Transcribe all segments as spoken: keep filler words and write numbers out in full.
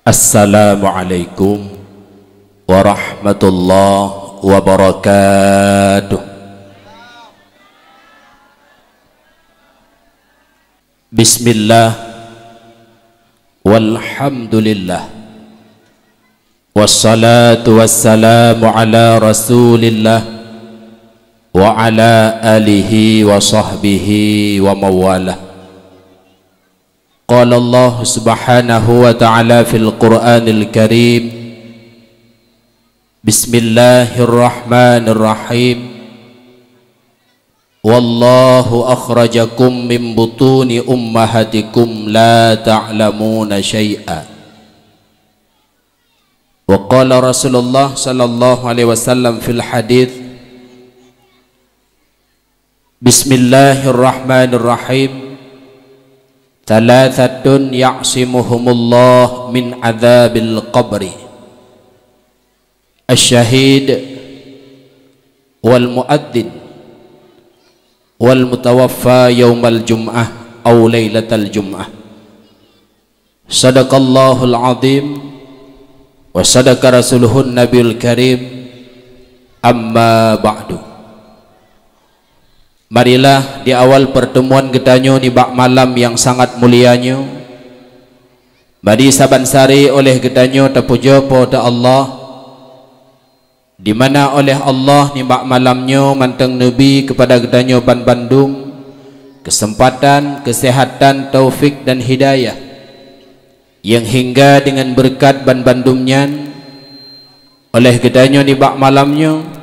Assalamualaikum warahmatullahi wabarakatuh. Bismillah, walhamdulillah, wassalatu wassalamu ala Rasulillah wa ala alihi wa sahbihi wa mawalah. Qala Allah subhanahu wa ta'ala fil Qur'anil Karim, Bismillahirrahmanirrahim. Wallahu akhrajakum min butuni ummahatikum la ta'lamuna syai'a. Wa qala Rasulullah sallallahu alaihi wasallam fil hadits, Bismillahirrahmanirrahim. Thalathatun ya'simuhumullah min adzabil qabri. Asy-syahid wal muadzin wal mutawaffa yaumal jum'ah au lailatal jum'ah. Sadaqallahul azim wa sadaqa rasuluhun nabiyul karim. Amma ba'du. Marilah di awal pertemuan geutanyoe nibak malam nyang sangat mulia nyoe, mari saban sari oleh geutanyoe tapujoe Po teu Allah, di mana oleh Allah nibak malam nyoe mantong neubi keupada geutanyoe banbandum keuseumpatan, keuseuhatan, taufik dan hidayah, nyang hingga deungon beureukat banbandum nyan, oleh geutanyoe nibak malam nyoe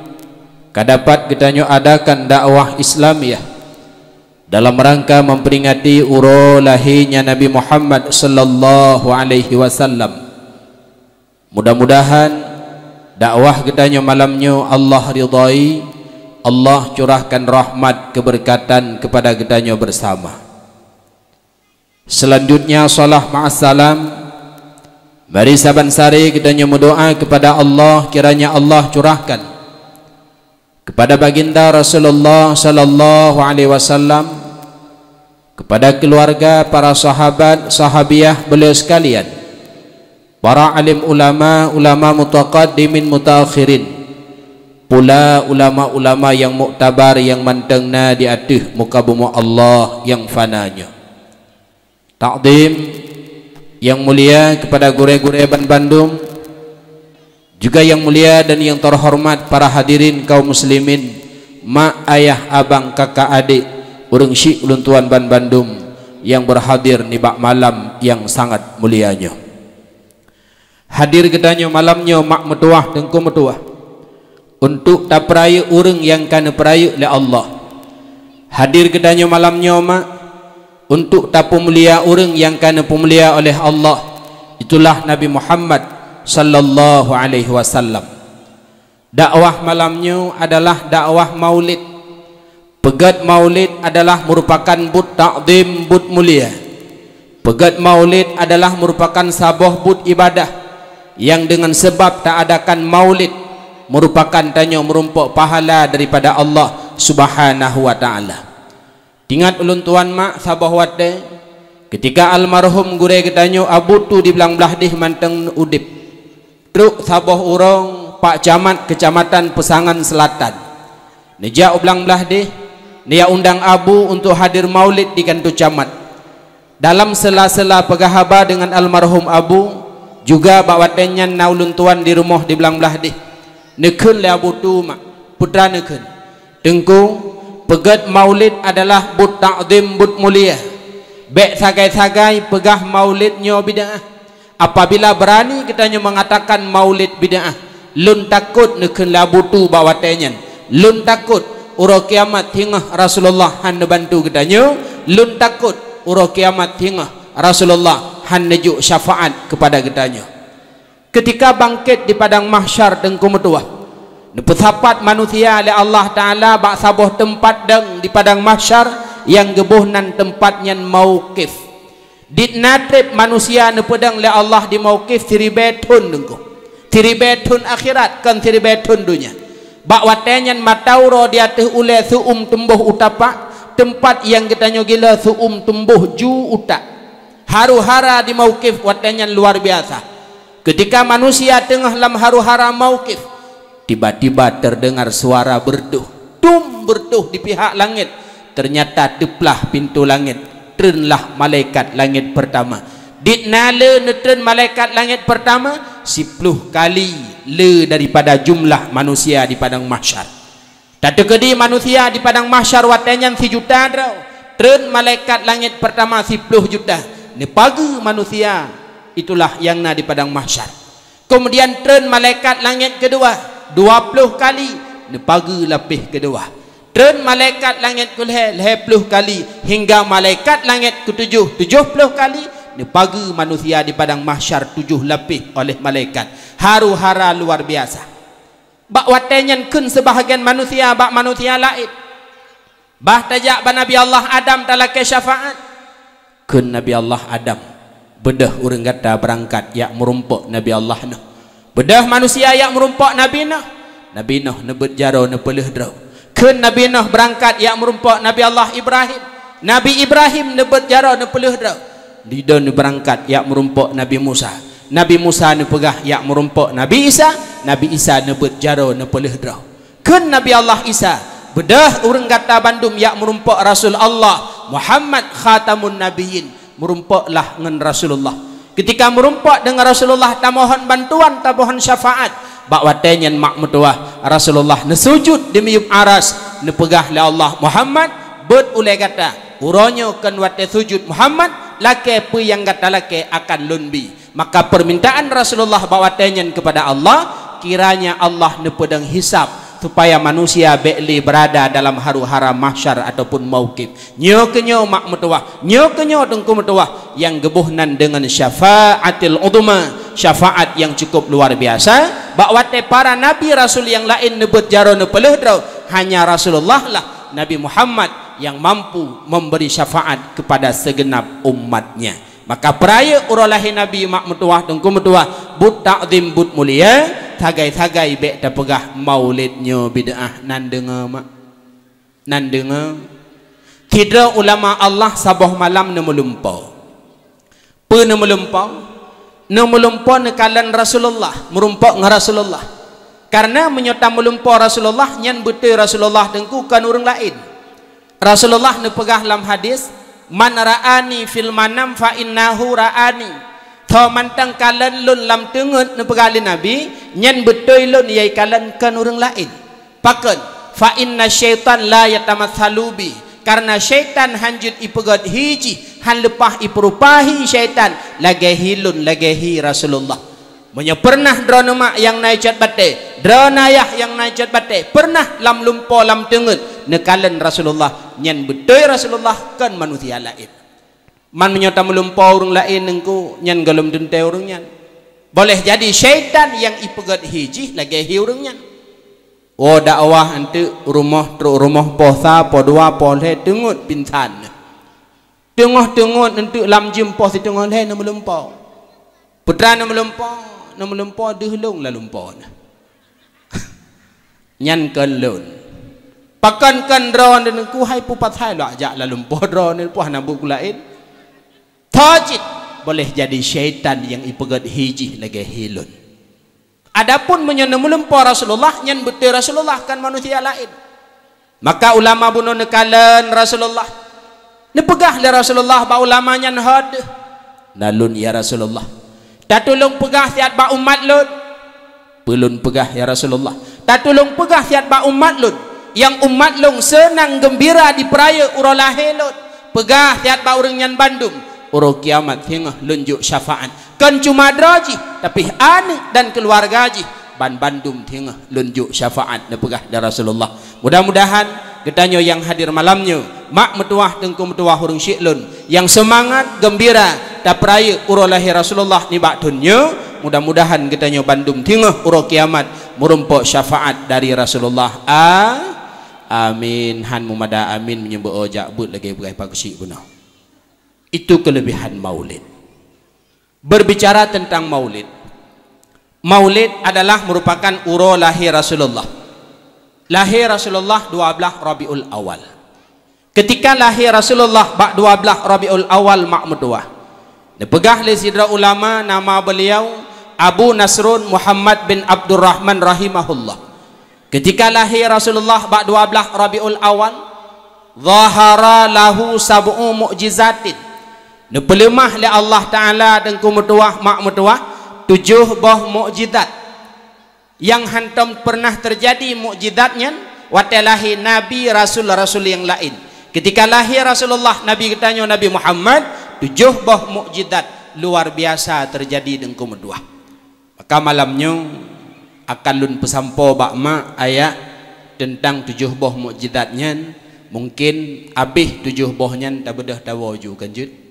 ka dapat geutanyoe adakan dakwah Islamiah dalam rangka memperingati uroe lahé nya Nabi Muhammad sallallahu alaihi wasallam. Mudah-mudahan dakwah geutanyoe malam nyoe Allah ridhai, Allah curahkan rahmat keberkatan kepada geutanyoe bersama. Selanjutnya, salah ma'assalam, mari saban sari geutanyoe meudoa kepada Allah kiranya Allah curahkan kepada Baginda Rasulullah sallallahu alaihi wasallam, kepada keluarga, para sahabat, sahabiah beliau sekalian, para alim ulama, ulama mutaqaddimin mutaakhirin, pula ulama-ulama nyang muktabar nyang mantong na di ateueh muka bumoe Allah nyang fana nyoe. Takdim nyang mulia kepada gurée-gurée banbandum, juga nyang mulia dan nyang terhormat para hadirin kaum muslimin, mak, ayah, abang, kakak, adek, ureuëng syik ulôn tuan banbandum nyang berhadir nibak malam nyang sangat mulia nyoe. Hadir geutanyoe malam nyoe mak meutuwah, teungku meutuwah, untuk tapeurayeuk ureuëng nyang ka neupeurayeuk lé Allah. Hadir geutanyoe malam nyoe mak, untuk tapeumulia ureuëng nyang ka neupeumulia oleh Allah, itulah Nabi Muhammad sallallahu alaihi wasallam. Dakwah malam nyoe adalah dakwah Maulid. Peugét Maulid adalah meurupakan buet takdim, buet mulia. Peugét Maulid adalah meurupakan saboh buet ibadah nyang deungon seubab taadakan Maulid meurupakan tanyoe meurumpok pahala daripada Allah Subhanahu wa Ta'ala. Ingat ulôn tuan mak, saboh watée, keutika almarhum gurée geutanyoe Abu Tu di Blang Blahdeh mantong udeb, trok saboh ureuëng pak camat Keucamatan Peusangan Seulatan, neujak u Blang Blahdeh, neujak undang Abu untuk hadir Maulid di kantô camat. Dalam sela-sela peugah haba deungon almarhum Abu, juga bak watée nyan na ulôn tuan di rumoh di Blang Blahdeh, neukheun lé Abu Tu mak, putra neukheun, Teungku, peugét Maulid adalah buet takdim, buet mulia. Bék sagai-sagai peugah Maulid nyoe bid'ah. Apabila beurani geutanyoe meungatakan Maulid bid'ah, lôn takot, neukheun lé Abu Tu bak watée nyan, lôn takot uroe kiamat singoh Rasulullah hana neubantu geutanyoe, lôn takot uroe kiamat singoh Rasulullah hana neujok syafaat keupada geutanyoe. Keutika bangkét di padang mahsyar, teungku meutuwah, neupeusapat manusia lé Allah Ta'ala bak saboh teumpat dong di padang mahsyar nyang geuboh nan teumpat nyan mauqif. Dit na treb manusia neupeudong lé Allah di mauqif siribée thon, teungku. Siribée thon akhirat, kon siribée thon donya. Bak watée nyan mata uroe di ateueh ulée seu-uem teumboh u tapak, teumpat nyang geutanyoe gila seu-uem teumboh ju utak. Haru-hara di mauqif watée nyan luar biasa. Ketika manusia teungoh lam haru-hara mauqif, tiba-tiba terdengar suara berdoh, dum berdoh di pihak langit. Ternyata teuplah pintoe langét, treunlah malaikat langét peurtama. Dit na le neutreun malaikat langét peurtama, siploh kali le daripada jumlah manusia di padang mahsyar. Tateukeudi manusia di padang mahsyar watée nyan sijuta droe, treun malaikat langét peurtama siploh juta, neupageue manusia itulah nyang na di padang mahsyar. Keumudian treun malaikat langét keudua, dua ploh kali, neupageue lapéh keudua. Treun malaikat langét keulhée, lhée ploh kali, hingga malaikat langét keutujoh, tujoh ploh kali, neupageue manusia di padang mahsyar tujoh lapéh oleh malaikat. Haru-hara luar biasa. Bak watée nyan kheun seubahgian manusia bak manusia laén, "Bah tajak bak Nabi Allah Adam talakée syafaat." Kheun Nabi Allah Adam, "Beudôh ureuëng gata beurangkat jak meurumpok Nabi Allah Nuh." Beudôh manusia jak meurumpok Nabi Nuh. Nabi Nuh neubeuet jaroe neupeulheueh droe. Kheun Nabi Nuh beurangkat jak meurumpok Nabi Allah Ibrahim. Nabi Ibrahim neubeuet jaroe neupeulheueh droe. Didon beurangkat jak meurumpok Nabi Musa. Nabi Musa neupeugah jak meurumpok Nabi Isa. Nabi Isa neubeuet jaroe neupeulheueh droe. Kheun Nabi Allah Isa, "Beudôh ureuëng gata bandum jak meurumpok Rasul Allah, Muhammad Khatamun Nabiyyin, meurumpoklah ngon Rasulullah." Keutika meurumpok deungon Rasulullah, tamohon bantuan, tamohon syafaat, bak watée nyan mak meutuwah Rasulullah neusujut di miyueb aras, neupeugah lé Allah, "Muhammad, beuet ulée gata, uroe nyoe kon watée sujut Muhammad, lakée peue nyang gata lakée akan lôn bi." Maka permintaan Rasulullah bak watée nyan kepada Allah, kiranya Allah neupeudong hisab supaya manusia bék lé beurada dalam haru-hara mahsyar ataupun mauqif. Nyoe keunyoe mak meutuwah, nyoe keunyoe teungku meutuwah, nyang geuboh nan deungon syafaatil uzma, syafaat nyang cukup luar biasa. Bak watée para nabi rasul nyang laén neubeuet jaroe neupeulheueh droe, hanya Rasulullah lah, Nabi Muhammad, nyang mampu memberi syafaat kepada segenap umatnya. Maka peurayeuk uroe lahé Nabi mak meutuwah teungku meutuwah, buet takzim, buet mulia, sagai-sagai bék tapeugah maulid nyoe bid'ah. Nan deungoe mak? Nan deungoe? Sidroe ulama Allah saboh malam neumeulumpo. Peue neumeulumpo? Neumeulumpo neukalon Rasulullah, meurumpok ngon Rasulullah. Karena meunyoe tameulumpo Rasulullah, nyan beutôi Rasulullah teungku kon ureuëng laén. Rasulullah neupeugah lam hadis, "Man ra'ani fil manam fa innahu ra'ani." Soe mantong kalon lôn lam teungeut, neupeugah lé Nabi, nyan beutôi lôn nyang kalon kon ureuëng laén. Pakon? "Fa inna syaitan la yatamatsalu bi." Karena syaitan hanjeuet ipeugét hi jih, han leupah ipeurupa hi syaitan lagée hi lôn, lagée hi Rasulullah. Meunyoe peureunah droeneuh mak nyang na cot batée, droeneuh ayah nyang na cot batée, peureunah lam lumpo lam teungeut neukalon Rasulullah, nyan beutôi Rasulullah kon manusia laén. Man meunyoe tameulumpo ureuëng laén teungku, nyan gohlom teuntée ureuëng nyan. Boleh jadi syaitan nyang ipeugét hi jih lagée hi ureuëng nyan. Oh, dakwah eunteuk rumoh trok rumoh, poh sa, poh dua, poh lhée teungeut pingsan. Teungoh-teungeut eunteuk lam jeum poh siteungoh lhée neumeulumpo. Peue teuma neumeulumpo, neumeulumpo deuh lôn lam lumpo na. Nyan kon lôn. Pakon kon droeneuh teungku, hai peue pasai lôn jak lam lumpo droeneuh, peue hana buet keu laén. Tho cit, boleh jadi syaitan nyang ipeugét hi jih lagée hi lôn. Adapun meunyoe neumeulumpo Rasulullah, nyan beutôi Rasulullah kon manusia laén. Maka ulama bunoe neukalon Rasulullah. Neupeugah lé Rasulullah bak ulama nyan, "Ho deuh." "Na lôn, ya Rasulullah." "Tatulông peugah siat bak umat lôn." "Peue lôn peugah, ya Rasulullah?" "Tatulông peugah siat bak umat lôn, nyang umat lôn seunang geumbira di peurayeuk uroe lahé lôn. Peugah siat bak ureuëng nyan bandum, uroe kiamat singoh lôn jok syafaat. Kon cuma droe jih, tapi aneuëk dan keuluwarga jih, ban bandum singoh lôn jok syafaat," neupeugah lé Rasulullah. Mudah-mudahan geutanyoe nyang hadir malam nyoe, mak meutuwah, teungku meutuwah, ureuëng syik lôn, nyang seumangat geumbira tapeurayeuk uroe lahé Rasulullah nibak thon nyoe, mudah-mudahan geutanyoe bandum singoh uroe kiamat meurumpok syafaat dari Rasulullah. A-, amin. Han meumada amin meunyoe beu-o jak beuet lagée peugah pakeusyik bunoe. Itu kelebihan maulid. Berbicara tentang maulid, maulid adalah merupakan uroe lahé Rasulullah. Lahé Rasulullah dua blaih Rabiul Awal. Keutika lahé Rasulullah bak dua blaih Rabiul Awal mak meutuwah, neupeugah lé sidroe ulama nama beliau Abu Nasrun Muhammad bin Abdurrahman rahimahullah. Ketika lahé Rasulullah bak dua blaih Rabiul Awal, zahara lahu sab'u mu'jizatin. Neupeuleumah lé Allah Ta'ala Teungku meutuwah, mak meutuwah, tujoh boh mukjizat. Nyang hántom peureunah teujadi mukjizat nyan watée lahé nabi, rasul-rasul nyang laén. Ketika lahé Rasulullah, Nabi geutanyoe Nabi Muhammad, tujoh boh mukjizat luar biasa teujadi Teungku meutuwah. Maka malam nyoe akan lôn peusampoe bak mak ayah teuntang tujoh boh mukjizat nyan. Mungken abéh tujoh boh nyan tabeudôh tawoe ju, kan jeuet?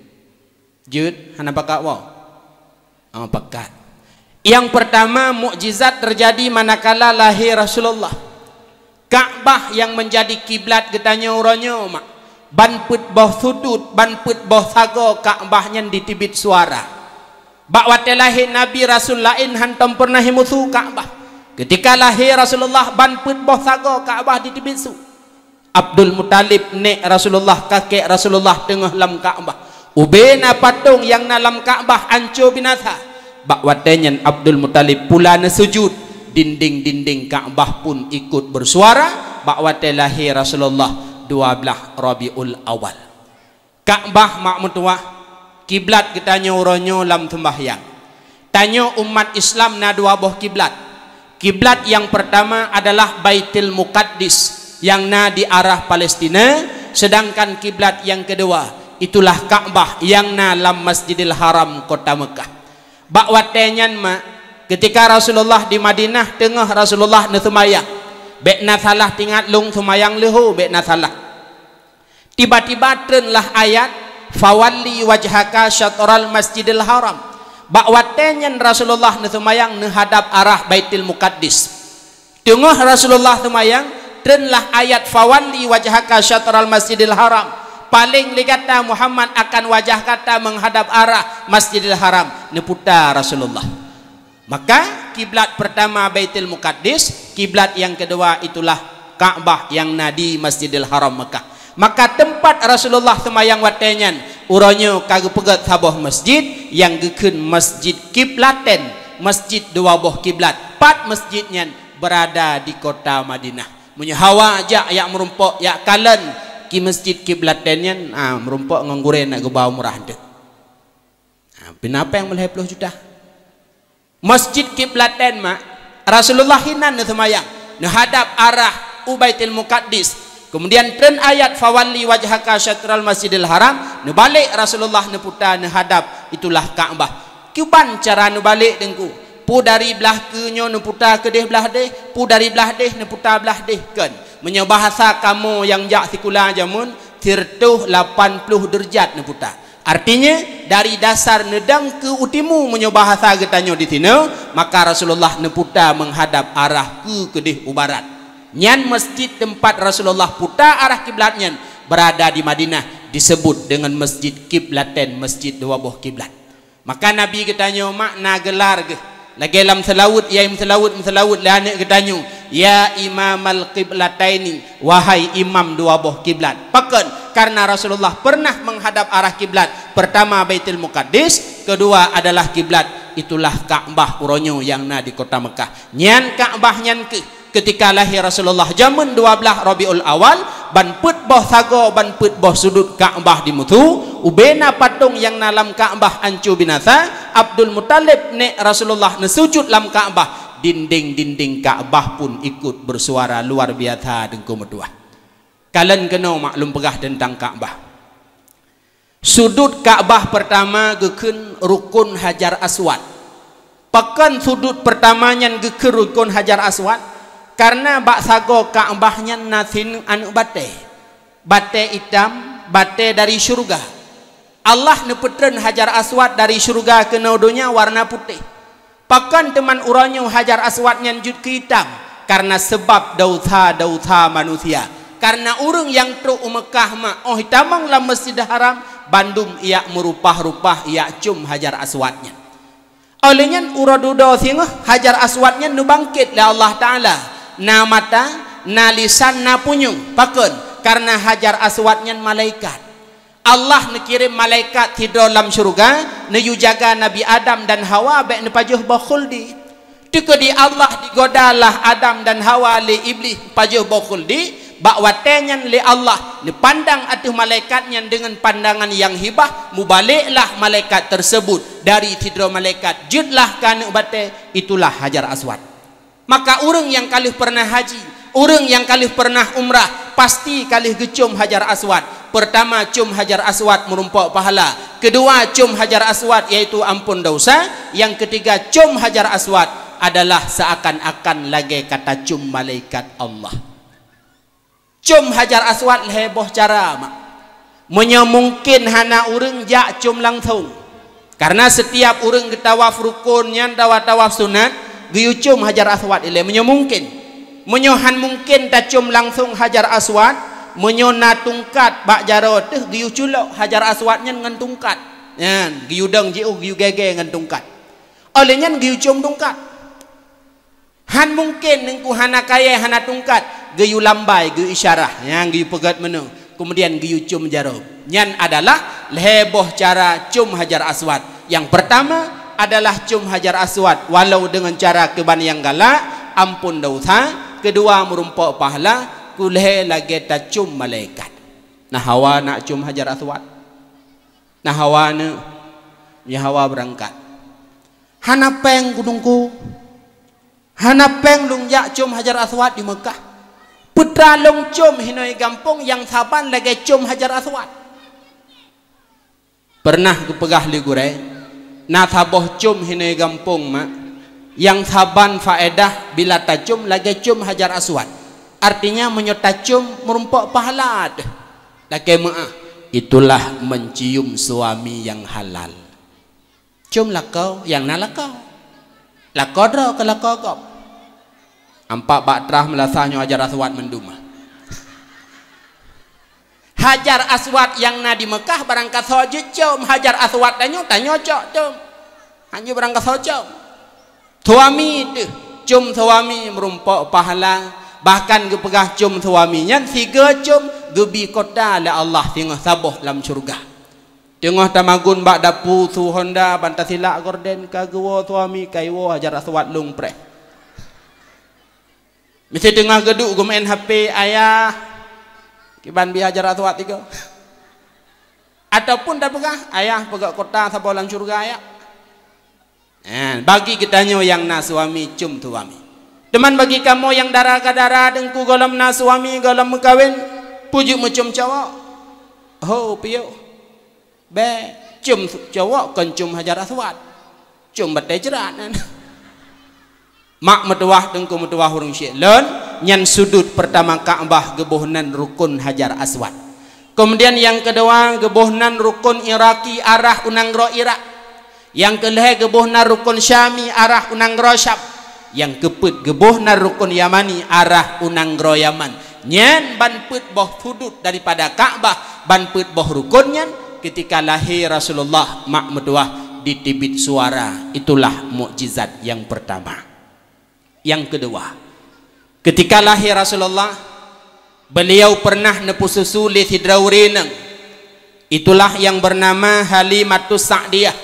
Jeuet, hana pakat woe? Oh, pakat. Nyang peurtama, mukjizat teujadi manakala lahé Rasulullah. Ka'bah nyang meunjadi kiblat geutanyoe uroe nyoe, mak, ban peuet boh sudut, ban peuet boh sagoe Ka'bah nyan jiteubiet suara. Bak watée lahé nabi, rasul laén hántom peureunah meusu Ka'bah. Ketika lahé Rasulullah, ban peuet boh sagoe Ka'bah jiteubiet su. Abdul Muthalib, nék Rasulullah, kakek Rasulullah, teungoh lam Ka'bah. Ubé na patong nyang na lam Ka'bah anco binasa. Bak watée nyan Abdul Muthalib pula neusujut, dinding-dinding Ka'bah pun ikot beusuara bak watée lahé Rasulullah dua blaih Rabiul Awal. Ka'bah, mak meutuwah, kiblat geutanyoe uroe nyoe lam seumbahyang. Tanyoe umat Islam na dua boh kiblat. Kiblat nyang peurtama adalah Baitul Muqaddis nyang na di arah Palestina, seudangkan kiblat nyang keudua itulah Ka'bah nyang na lam Masjidil Haram, kota Meukah. Bak watée nyan, mak, ketika Rasulullah di Madinah, teungoh Rasulullah neuseumayang, bék na salah, tingat lôn, seumayang leuhô, bék na salah. Tiba-tiba treunlah ayat, "Fawalli wajhaka syatral Masjidil Haram." Bak watée nyan Rasulullah neuseumayang neuhadab arah Baitul Muqaddis. Teungoh Rasulullah seumayang, treunlah ayat, "Fawalli wajhaka syatral Masjidil Haram." Paleng lé gata Muhammad akan wajah gata meuhadab arah Masjidil Haram, neuputa Rasulullah. Maka kiblat peurtama Baitul Muqaddis, kiblat nyang keudua itulah Ka'bah nyang na di Masjidil Haram Meukah. Maka teumpat Rasulullah seumayang watée nyan, uroe nyoe ka geupeugét saboh masjid nyang geukheun Masjid Kiblatain, masjid dua boh kiblat. Pat masjid nyan? Beurada di kota Madinah. Meunyoe hawa jak, jak meurumpok, jak kalon ki Masjid Kiblatain nyan, ah, meurumpok ngon gurée nak geuba umrah deuh. Ah, pina péng meulhée ploh juta. Masjid Kiblatain, mak, Rasulullah hinan neuseumayang, neuhadab arah u Baitul Muqaddis. Keumudian treun ayat, "Fawalli wajhaka syatral Masjidil Haram", neubalek Rasulullah neuputa neuhadab itulah Ka'bah. Kiban cara neubalek, Teungku? Peue dari blah keue nyoe neuputa keudeh blah deh, peue dari blah deh neuputa blah deh, kon? Meunyoe bahasa kamoe nyang jak sikula jameun, sireutoh lapan ploh deurjat neuputa. Artinya, dari dasar neudong keue u timu, meunyoe bahasa geutanyoe di sinoe, maka Rasulullah neuputa meuhadab arah keue keudeh u barat. Nyan masjid teumpat Rasulullah puta arah kiblat nyan beurada di Madinah, disebut deungon Masjid Kiblatain, masjid dua boh kiblat. Maka Nabi geutanyoe, mak, na geular geuh. Lagée lam seulaweuet, ya meuseulaweuet, meuseulaweuet lé aneuëk geutanyoe, "Ya Imamal Qiblataini", wahai imam dua boh kiblat. Pakon? Karena Rasulullah pernah menghadap arah kiblat. Pertama Baitul Muqaddis, kedua adalah kiblat, itulah Ka'bah uroe nyoe nyang na di kota Mekah. Nyan Ka'bah nyan keuh ketika lahé Rasulullah jameun dua blaih Rabiul Awal, ban peuet boh sagoe, ban peuet boh sudut Ka'bah dimeusu, ubena patong nyang na lam Ka'bah anco binasa, Abdul Muthalib nék Rasulullah neusujut lam Ka'bah, dinding-dinding Ka'bah pun ikut bersuara luar biasa, Teungku meutuah. Kalon keunoe mak lôn peugah teuntang Ka'bah. Sudut Ka'bah pertama geukheun Rukun Hajar Aswad. Pakon sudut pertama nyan geukheun Rukun Hajar Aswad? Karena bak sagoe Ka'bah nyan na sineuk aneuëk batée. Batée itam, batée dari syeuruga. Allah neupeutreun Hajar Aswad dari syeuruga keunoe donya warna putéh. Pakon teuma uroe nyoe Hajar Aswad nyan jeuet keu itam? Karena seubab desya-desya manusia. Karena ureuëng nyang trok u Meukah mak óh jitamong lam Masjidil Haram, bandum ijak meurupah-rupah ijak com Hajar Aswad nyan. Óh lheueh nyan uroe dudoe singoh Hajar Aswad nyan neubangket lé Allah Ta'ala. Na mata, na lisan, na punyueng. Pakon? Karena Hajar Aswad nyan malaikat. Allah neukirém malaikat sidroe lam syeuruga, Neuyue jaga Nabi Adam dan Hawa bék neupajoh boh khuldi. Teukeudi Allah digodalah Adam dan Hawa lé Iblih pajoh boh khuldi, bak watée nyan lé Allah neupandang ateueh malaikat nyan deungon pandangan nyang hibah, mubaleklah malaikat teuseubut dari sidroe malaikat, jeuetlah keu aneuk batée, itulah Hajar Aswad. Maka ureuëng nyang ka lheueh peureunah haji, ureuëng nyang ka lheueh peureunah umrah, pasti ka lheueh geucom Hajar Aswad. Peurtama, com Hajar Aswad meurumpok pahala. Keudua, com Hajar Aswad, yaitu ampon dosa. Nyang keutiga, com Hajar Aswad adalah seuakan-akan lagée ka tacom malaikat Allah. Com Hajar Aswad lhée boh cara, mak. Meunyoe mungken hana ureuëng jak com langsong. Karena setiap ureuëng geutawaf rukun nyan, tawaf-tawaf sunat, geuyue com Hajar Aswad ilée meunyoe mungken. Meunyoe han mungken tacom langsong Hajar Aswad, meunyoe na tungkat bak jaroe teuh, geuyue culok Hajar Aswad nyan ngon tungkat. Nyan, geuyue dong jiôh, geuyue gée-gée ngon tungkat. Óh lheueh nyan geuyue com tungkat. Han mungken teungku hana kayée, hana tungkat, geuyue lambai, geuyue isyarah, nyang geuyue peugét meunoe, keumudian geuyue com jaroe. Nyan adalah lhée boh cara com Hajar Aswad. Nyang peurtama adalah com Hajar Aswad walau deungon cara keuban nyang galak, ampon dosa, keudua meurumpok pahala, keulhée lagée tacom malaikat. Na hawa neuk com Hajar Aswad? Na hawa neuk? Nyoe hawa beurangkat. Hana péng, Teungku. Hana péng lôn jak com Hajar Aswad di Meukah. Peue teuma lôn com hinoe gampông nyang saban lagée com Hajar Aswad. Peureunah geupeugah lé gurée, na saboh com hinoe gampông, mak, nyang saban faédah bila tacom lagée com Hajar Aswad. Artinya, meunyoe tacom meurumpok pahala teuh. Lakée meuáh, itulah mencium suami nyang halal. Com lakoe nyang na lakoe. Lakoe droe keu lakoe gob. Ampak bak trah meulasah nyoe Hajar Aswad mandum. Hajar Aswad nyang na di Meukah barangkasoe jeuet com, Hajar Aswad tanyoe, tanyoe cok com. Hana barangkasoe com. Suami teuh, com suami meurumpok pahala, bahkan geupeugah com suami nyan sigoe com geubi kota lé Allah singoh saboh lam syeuruga. Teungoh tamagun bak dapu su honda ban tasilak gorden ka geuwoe suami, ka iwoe Hajar Aswad lôn preh. Miseu teungoh geuduek geumeu'en H P, "Ayah, kiban bi Hajar Aswad tiga." Ataupun tapeugah, "Ayah, peugét kota saboh lam syeuruga, ya." Eh, bagi geutanyoe nyang na suami, com suami. Teuma bagi kamoe nyang dara ka dara, Teungku, gohlom na suami, gohlom meukawen, peue jeuet meucom cowok? Ho, piôh. Bék, com su-, cowok kon com Hajar Aswad. Com batée jrat nyan. Mak meutuwah, Teungku meutuwah, ureuëng syik lôn, nyan sudut peurtama Ka'bah geuboh nan rukon Hajar Aswad. Keumudian nyang keudua geuboh nan rukon Iraki arah u nanggroe Irak. Nyang keulhée geuboh nan rukon Syami arah u nanggroe Syam. Nyang keupeuet geuboh nan rukon Yamani arah u nanggroe Yaman. Nyan ban peuet boh sudut daripada Ka'bah, ban peuet boh rukon nyan, keutika lahé Rasulullah, mak meutuwah, diteubiet suara. Itulah mukjizat nyang peurtama. Nyang keudua, keutika lahé Rasulullah, beuliau peureunah neupeususu lé sidroe ureuëng inong. Itulah nyang beunama Halimatus Sa'diyah.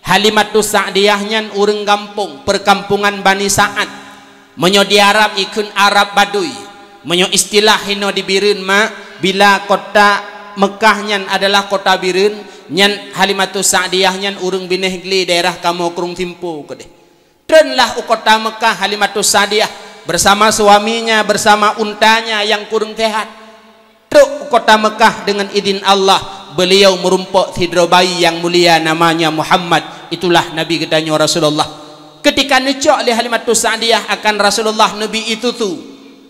Halimatus Sa'diyah nyan ureuëng gampông, peukampungan Bani Sa'ad. Meunyoe di Arab ikheun Arab Badui. Meunyoe istilah hinoe di Bireuen, mak, bila kota Meukah nyan adalah kota Bireuen, nyan Halimatus Sa'diyah nyan ureuëng binéh glé daerah kamoe Krueng Simpo keudeh. Treunlah u kota Meukah Halimatus Sa'diyah bersama suaminya, bersama untanya nyang kureueng sehat. Trok u kota Meukah deungon idhin Allah, beuliau meurumpok sidroe bayi nyang mulia namanya Muhammad, itulah Nabi geutanyoe Rasulullah. Keutika neucok lé Halimatus Sa'diyah akan Rasulullah neubi ie susu,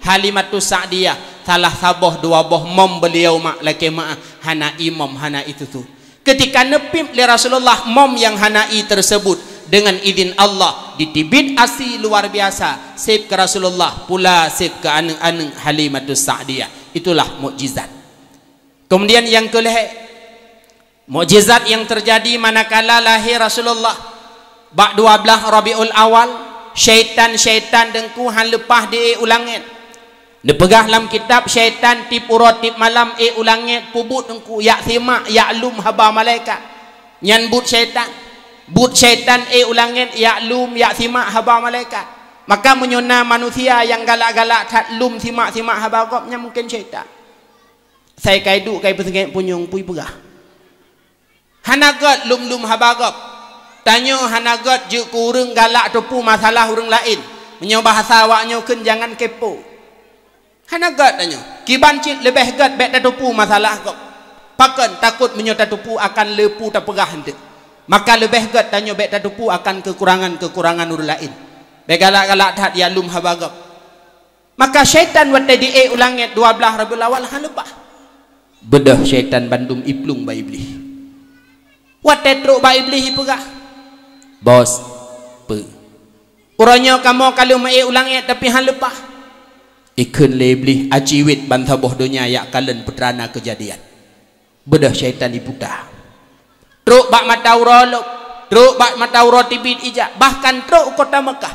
Halimatus Sa'diyah salah saboh dua boh mom beuliau, mak, lakée meuáh, hana ie mom, hana ie susu. Keutika neupiep lé Rasulullah mom nyang hana ie teuseubut, deungon idhin Allah diteubiet asi luar biasa, seb keu Rasulullah pula seb keu aneuëk-aneuëk Halimatus Sa'diyah. Itulah mukjizat. Keumudian nyang keulhée, mukjizat nyang teujadi manakala lahé Rasulullah bak dua blaih Rabiul Awal, syaitan-syaitan Teungku han leupah di-ék u langét. Neupeugah lam kitab, syaitan tiep uroe tiep malam ék u langét, peubuet Teungku, jak simak, jak lom haba malaikat. Nyan buet syaitan. Buet syaitan ék u langét yak lom, yak simak haba malaikat. Maka meunyoe na manusia nyang galak-galak that lom simak-simak haba gob, nyan mungken syaitan. Sai kai duek kai peusengét punyueng pui peugah. Hana gét lom-lom haba gob. Tanyoe hana gét jeuet keu ureuëng galak teupeue masalah ureuëng laén. Meunyoe bahasa awaknyoe kheun jangan kepo. Hana gét tanyoe. Kiban cit leubeh gét bék tateupeue masalah gob. Pakon? Takot meunyoe tateupeue akan le peue tapeugah eunteuk. Maka leubeh gét tanyoe bék tateupeue akan keukurangan-keukurangan ureuëng laén. Bék galak-galak that yak lom haba gob. Maka syaitan watée di ék u langét dua blaih Rabiul Awal hana leupah. Beudôh syaitan bandum iplueng bak Iblih. Watée trok bak Iblih ipeugah, "Bos, peue? Uroe nyoe kamoe ka lheueh meu-ék u langét tapi hana leupah." Ikheun lé Iblih, "Aci wét ban saboh donya yak kalon peue teuma na keujadian." Beudôh syaitan iputa. Trok bak mata uroe lom, trok bak mata uroe teubiet ijak, bahkan trok u kota Meukah.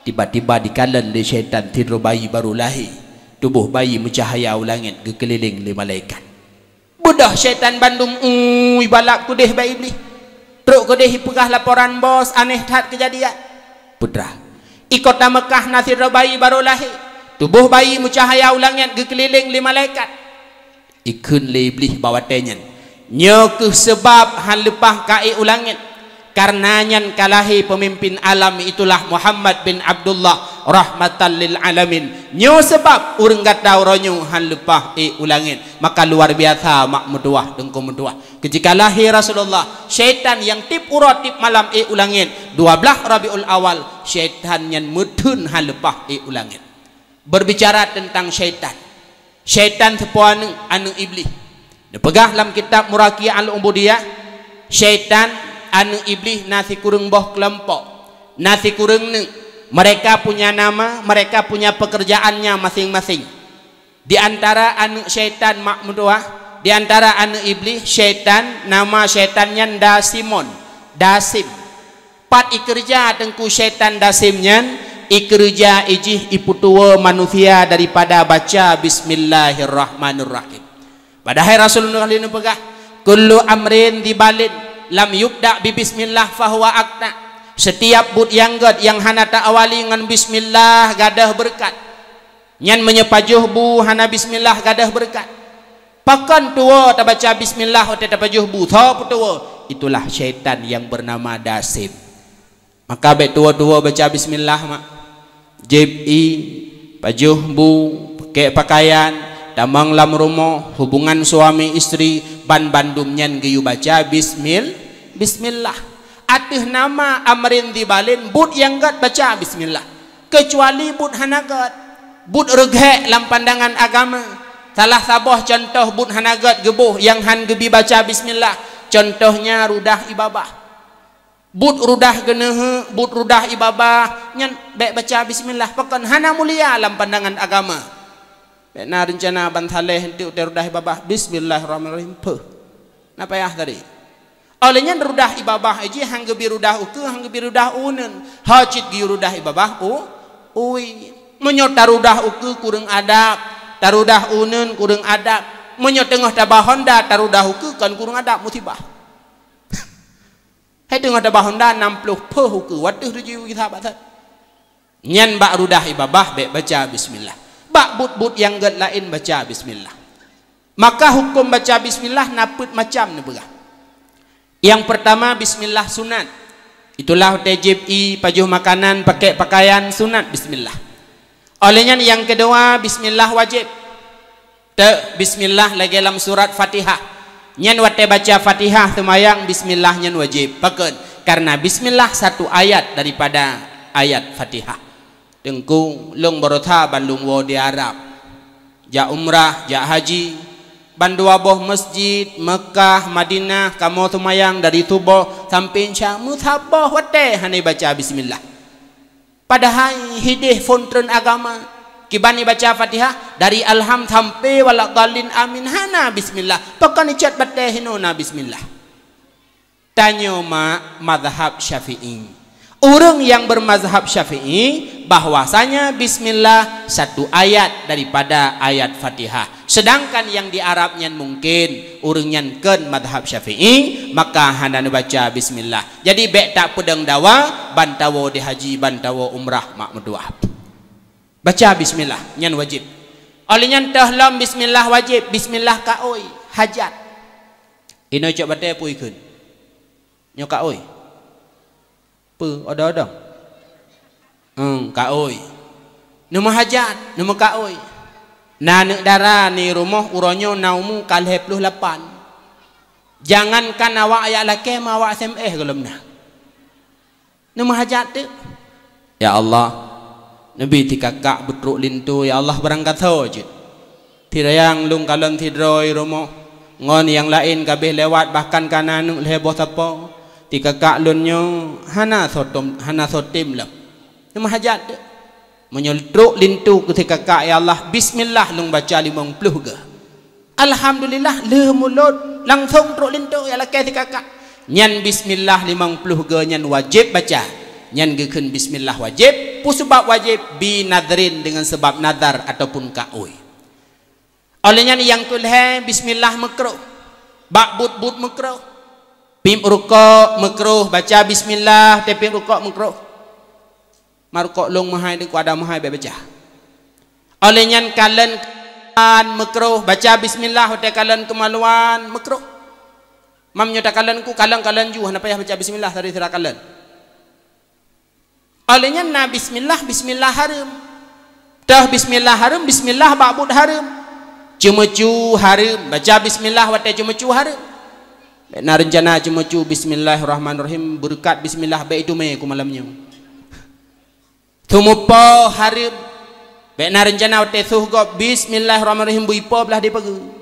Tiba-tiba dikalon lé syaitan sidroe bayi barô lahé. Tuboh bayi meucahya u langét geukeulileng lé malaikat. Beudôh syaitan bandum ui balak keudeh bak Iblih. Trok keudeh ipeugah laporan, "Bos, aneh that keujadian." Peue teuma? I kota Meukah na sidroe bayi barô lahé. Tuboh bayi meucahya u langét geukeulileng lé malaikat. Ikheun lé Iblih bak watée nyan, "Nyoe kheueh seubab hana leupah ka ék u langét. Kareuna nyan ka lahé peumimpin alam, itulah Muhammad bin Abdullah rahmatan lil alamin. Nyoe seubab ureuëng gata uroe nyoe hana leupah ék u langét." Maka luar biasa mak meutuwah, teungku meutuwah. Keutika lahé Rasulullah, syaitan nyang tieb uroe tieb malam ék u langét, dua blaih Rabiul Awal, syaitan nyan meutheun hana leupah ék u langét. Berbicara teuntang syaitan, syaitan teupeue aneuëk, aneuëk Iblih. Neupeugah lam kitab Muraqiyah Al-Ubudiyah, syaitan aneuëk Iblih na sikureueng boh keulompok, na sikureueng neuk. Mereka punya nama, mereka punya pekerjaannya masing-masing. Di antara aneuëk syaitan mak meutuwah, di antara aneuëk Iblih, syaitan, nama syaitan nyan Dasimon, Dasim. Pat ikeureuja teungku syaitan Dasim nyan? Ikeureuja ijih ipeutuwoe manusia daripada baca bismillahirrahmanirrahim. Padahai Rasulullah lé neupeugah, "Kullu amrin dzibalin lam yubda bi bismillah fahuwa aqta." Setiap buet nyang gét nyang hana ta-awali ngon bismillah gadôh beureukat. Nyan meunyoe pajoh bu hana bismillah gadôh beureukat. Pakon tuwoe tabaca bismillah watée tapajoh bu? Soe peutuwoe? Itulah syaitan nyang beunama Dasim. Maka bék tuwoe-tuwoe baca bismillah mak. Jieb ié, pajoh bu, pakèk pakaian, tamong lam rumoh, hubungan suami istri, ban bandum nyan geuyue baca bismil-, bismillah. Ateueh nama amrin dzibalin, buet nyang gét baca bismillah. Keucuali buet hana gét, buet reugèk lam pandangan agama. Salah saboh cuntoh buet hana gét geuboh nyang han geubi baca bismillah, cuntohnya rudah ie babah. Buet rudah geuneuheuek, buet rudah ie babah, nyan bék baca bismillah, pakon hana mulia lam pandangan agama. Bék na reuncana ban saleh eunteuk teurudah ie babah, bismillahirrahmanirrahim, peuh. Na payah tadi. Óh lheueh nyan rudah ie babah jih han geubi rudah ukeue, han geubi rudah uneuen. Ho cit geuyue rudah ie babah u, ui. Meunyoe tarudah ukeue kureueng adab, tarudah uneuen kureueng adab. Meunyoe teungoh tabah honda tarudah ukeue kon kureueng adab, musibah. Hai teungoh tabah honda nam ploh peuh ukeue, wateuh tuju gisa bak that. Nyan bak rudah ie babah bék baca bismillah. Bak buet-buet nyang gét laén baca bismillah. Maka huköm baca bismillah na peuet macam neupeugah. Nyang peurtama, bismillah sunat. Itulah watée jieb ié, pajoh makanan, pakèk pakaian, sunat bismillah. Óh lheueh nyan nyang keudua, bismillah wajéb. Teuk bismillah lagée lam surat Fatihah. Nyan watée baca Fatihah seumayang, bismillah nyan wajéb. Pakon? Karena bismillah satu ayat daripada ayat Fatihah. Teungku, lôn baroesa ban lôn woe di Arab. Jak umrah, jak haji, ban dua boh masjid, Meukah, Madinah, kamoe seumayang dari suboh sampai isya, meusaboh watée hana baca bismillah. Padahai hideh phon treun agama. Kiban ibaca Fatihah, dari Alham sampai waladhdallin amin, hana bismillah. Pakon icot batée hinoe na bismillah. Tanyoe mak mazhab Syafi'i. Ureuëng nyang bermazhab Syafi'i bahwasanya bismillah satu ayat daripada ayat Fatihah. Sedangkan nyang di Arab nyan mungkin ureuëng nyan kon mazhab Syafi'i, maka hana neubaca bismillah. Jadi bék tapeudong dawa bantawoe di haji, bantawoe umrah mak meutuwah. Baca bismillah, nyan wajéb. Óh lheueh nyan teuh lom bismillah wajéb, bismillah kaôi, hajat. Inoe cok batée pui kheun. Nyoe kaôi. Peu odo-odo? Hmm, kaôi. Neumeuhajat, neumeukaôi. Na aneuëk dara ni rumoh uroe nyoe na umu ka lhée ploh lapan. Jangankan awak jak lakée, ma awak S M S gohlom na. Neumeuhajat teuk. Ya Allah, neubi tikakak beutrok linto, ya Allah, barangkasoe jeuet. Tirayang lôn kalon sidroe rumoh, ngon nyang laén ka abéh lewat, bahkan ka na aneuëk lhée boh sapo. Tikakak lôn nyoe hana sotom, hana sotom lom. Neumeuhajat teuk. Meunyoe trok linto keu tikakak, ya Allah, bismillah lôn baca limong ploh geuh. Alhamdulillah, lheueh mulod langsong trok linto jak lakée tikakak. Nyan bismillah limong ploh geuh nyan wajéb baca. Nyan geukheun bismillah wajéb, peue sabab wajéb? Bi nadrin, deungon sabab nadar ataupun kaôi. Óh lheueh nyan nyang keulhée, bismillah meukruh. Bak buet-buet meukruh. Piep rukok meukruh, baca bismillah, tapiep rukok meukruh. Marukok lôn meuhai, deuk ada meuhai bék baca. Óh lheueh nyan kalon keumaluan meukruh, baca bismillah watée kalon keumaluan meukruh. Mam nyoe takalon ku, kalon-kalon ju, hana payah baca bismillah, tadi sira kalon. Óh lheueh nyan na bismillah, bismillah hareuem. Teuh bismillah hareuem, bismillah bak buet hareuem. Ceumeucue hareuem, baca bismillah watée ceumeucue hareuem. Bék na reuncana ceumeucue bismillahirrahmanirrahim, beureukat bismillah bék iteumé ku malam nyoe. Teumeupo hareuem. Bék na reuncana watée soh gob, bismillahirrahmanirrahim, beuipo blaih di pageue.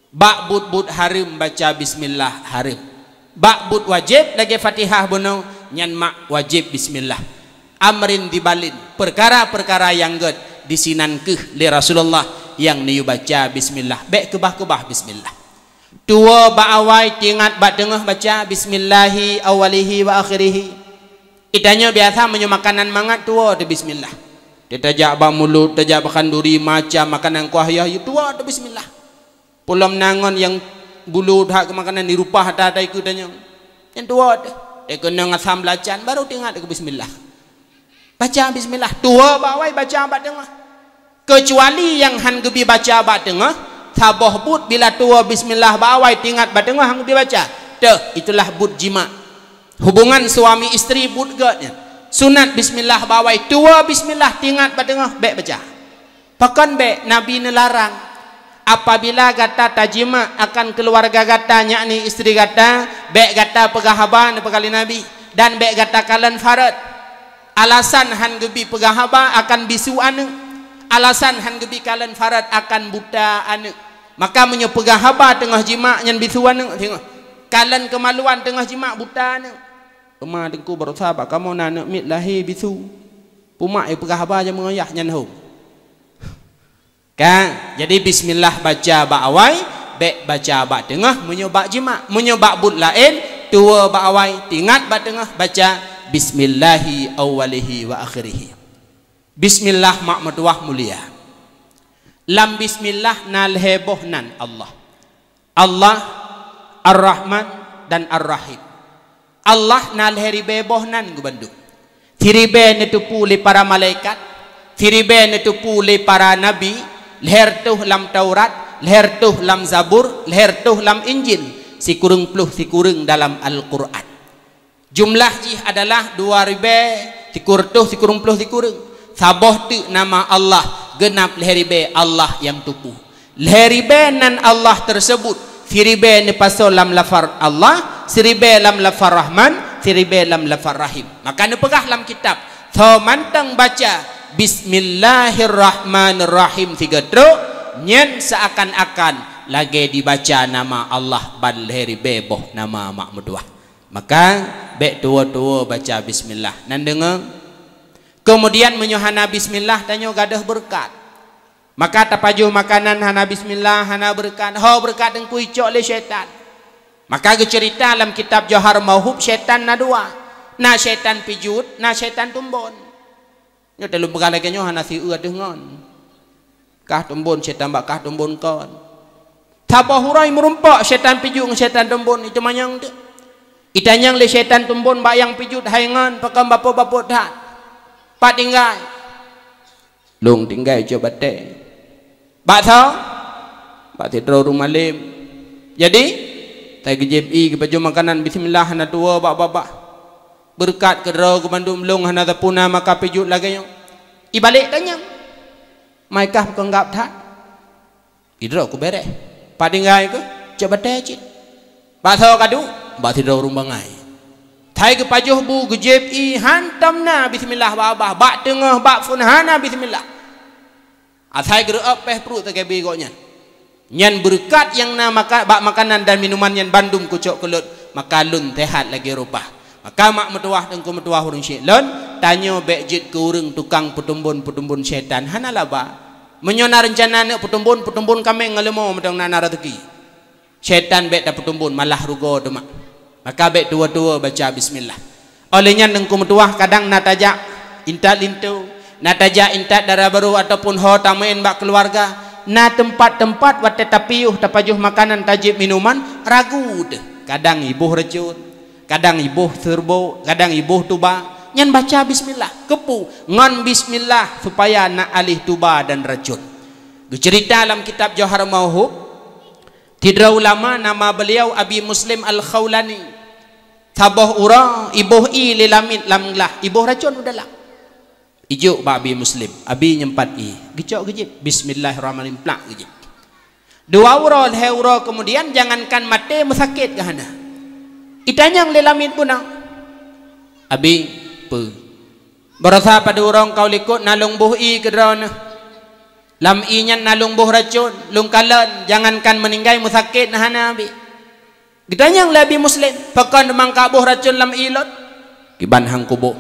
Bak buet-buet hareuem baca bismillah hareuem. Bak buet wajéb lagée Fatihah bunoe, nyan mak wajéb bismillah. Amrin dibalin, peukara-peukara nyang gét, disinan kheueh lé Rasulullah nyang neuyue baca bismillah. Bék keubah-keubah bismillah. Tuwoe bak awai, tingat bak teungoh baca bismillahi awwalihi wa akhirihi. Itanyoe biasa meunyoe makanan mangat tuwoe teuh bismillah. Teuh tajak bak mulod, tajak bak khanduri, macam makanan kuah yah, tuwoe teuh bismillah. Peulom na ngon nyang bulô that keu makanan dirupah ata-ata ikeue tanyoe. Nyan tuwoe teuh. Teuh keunong asam belacan, baru tingat keu bismillah. Baca bismillah, tuwoe bak awai, baca bak teungoh. Keucuali nyang han geubi baca bak teungoh, saboh buet bila tuwoe bismillah bak awai, tingat bak teungoh han geubi baca. Teuh, itulah buet jima. Hubungan suami istri buet gét nyan. Sunat bismillah bak awai, tuwoe bismillah, tingat bak teungoh, bék baca. Pakon bék? Nabi neularang, apabila gata tajima akan keuluwarga gata, yakni istri gata, bék gata peugah haba, neupeugah lé Nabi, dan bék gata kalon farot. Alasan han geubi peugah haba akan bisu aneuëk. Alasan han geubi kalon farot akan buta aneuëk. Maka meunyoe peugah haba teungoh jima nyan bisu aneuëk, teungoh kalon keumaluan teungoh jima buta aneuëk. Teuma teungku barosa bak kamoe na aneuëk miet lahé bisu. Pumak, eh, peugah haba nyang meungoyah nyan hom. Ka, jadi bismillah baca bak awai, bék baca bak teungoh, meunyoe bak jima, meunyoe bak buet laén, tuwoe bak awai, tingat bak teungoh, baca bismillahi awwalihi wa akhirihi. Bismillah mak meutuwah mulia. Lam bismillah na lhée boh nan Allah. Allah, Ar-Rahman, dan Ar-Rahim. Allah na lhée ribée boh nan geuh bandum. Siribée neuteupeue lé para malaikat, siribée neuteupeue lé para nabi, lhée reutôh lam Taurat, lhée reutôh lam Zabur, lhée reutôh lam Injil, sikureueng ploh sikureueng dalam Al-Qur'an. Jumlah jih adalah dua ribée sikureueng reutôh sikureueng ploh sikureueng. Saboh teuk nama Allah, geunab lhée ribée Allah nyang teupeue. Lhée ribée nan Allah teuseubut, siribée neupasoe lam lafaz Allah, siribée lam lafaz Rahman, siribée lam lafaz Rahim. Maka neupeugah lam kitab, soe mantong baca Bismillahirrahmanirrahim sigoe trok, nyan seuakan-akan lagée dibaca nama Allah ban lhée ribée boh nama mak meutuwah. Maka, bék tuwoe-tuwoe baca bismillah. Nan deungoe? Keumudian, meunyoe hana bismillah, tanyoe gadôh beureukat. Maka tapajoh makanan hana bismillah, hana beureukat. Ho beureukat teungku icok lé syaitan. Maka geuceurita lam kitab Johar Mauhub, syaitan na dua. Na syaitan pijut, na syaitan tumbon. Nyoe talu peugah lagée nyoe hana sieu ateueh ngon. Kah tumbon syaitan bak kah tumbon kon. Saboh uroe meurumpok syaitan pijut ngon syaitan tumbon, itu manyang tu. Itanyong lé syaitan tumbon bak nyang pijut, "Hai ngon, pakon bapot-bapot that? Pat tinggai?" "Lôn tinggai cok batée." "Bak soe?" "Bak sidroe ureuëng malem." Jadi, tai geujép ié geupajoh makanan, bismillah, hana tuwoe bak babah. Beureukat keu droe geuh bandum, lôn hana tapuna maka pijut lagée nyoe. Ibalek tanyong, "Mai kah peukeuanggab that?" "Idroe ku bereh." "Pat tinggai keuh?" "Cok batée cit." "Bak soe ka duek?" "Bak sidroe ureuëng bangai." Tai geupajoh bu, geujép ié, hantom na bismillah bak babah, bak teungoh, bak phon hana bismillah. Asai geureuëb péh pruet teugabi gobnyan. Nyan beureukat nyang na maka, bak makanan dan minuman nyan bandum kucok keulot, maka lôn sehat lagée rupah. Maka mak meutuwah, teungku meutuwah, ureuëng syik lôn, tanyoe bék jeuet keu ureuëng tukang peutumbon-peutumbon syaitan, hana laba. Meunyoe na reuncana neuk peutumbon, peutumbon kaméng ngon leumo meudong na, na rezeki. Syaitan bék tapeutumbon, malah rugoe teuma. Maka bék tuwoe-tuwoe baca bismillah. Óh lheueh nyan teungku meutuwah, kadang na tajak intat linto, na tajak intat dara barô ataupun ho tameuén bak keuluwarga, na teumpat-teumpat watée tapiôh, tapajoh makanan, tajép minuman, ragu teuh. Kadang iboh racon, kadang iboh seureubo, kadang iboh tuba. Nyan baca bismillah. Keupeue? Ngon bismillah supaya na aléh tuba dan racon. Geuceurita lam kitab Jauhar Mauhub, sidroe ulama nama beuliau Abi Muslim Al-Khaulani. Saboh uroe iboh ié lé lamiet lam glah, iboh racon u dalam. Ijok bak Abi Muslim, "Abi, nyoe pat ié." Geucok geujép, bismillahirrahmanirrahim, plak geujép. Dua uroe, lhée uroe keumudian, jangankan maté, meusakét geuh hana. Itanyong lé lamiet bunoe, "Abi, peue?" "Barosa padub uroe ka u likot na lôn boh ié keu droeneuh. Lam ié nyan na lôn boh racon, lôn kalon, jangankan meuninggai, meusakét na hana, Abi." Geutanyong lé Abi Muslim, "Pakon teuma ka boh racon lam ié lôn?" "Kiban han kuboh.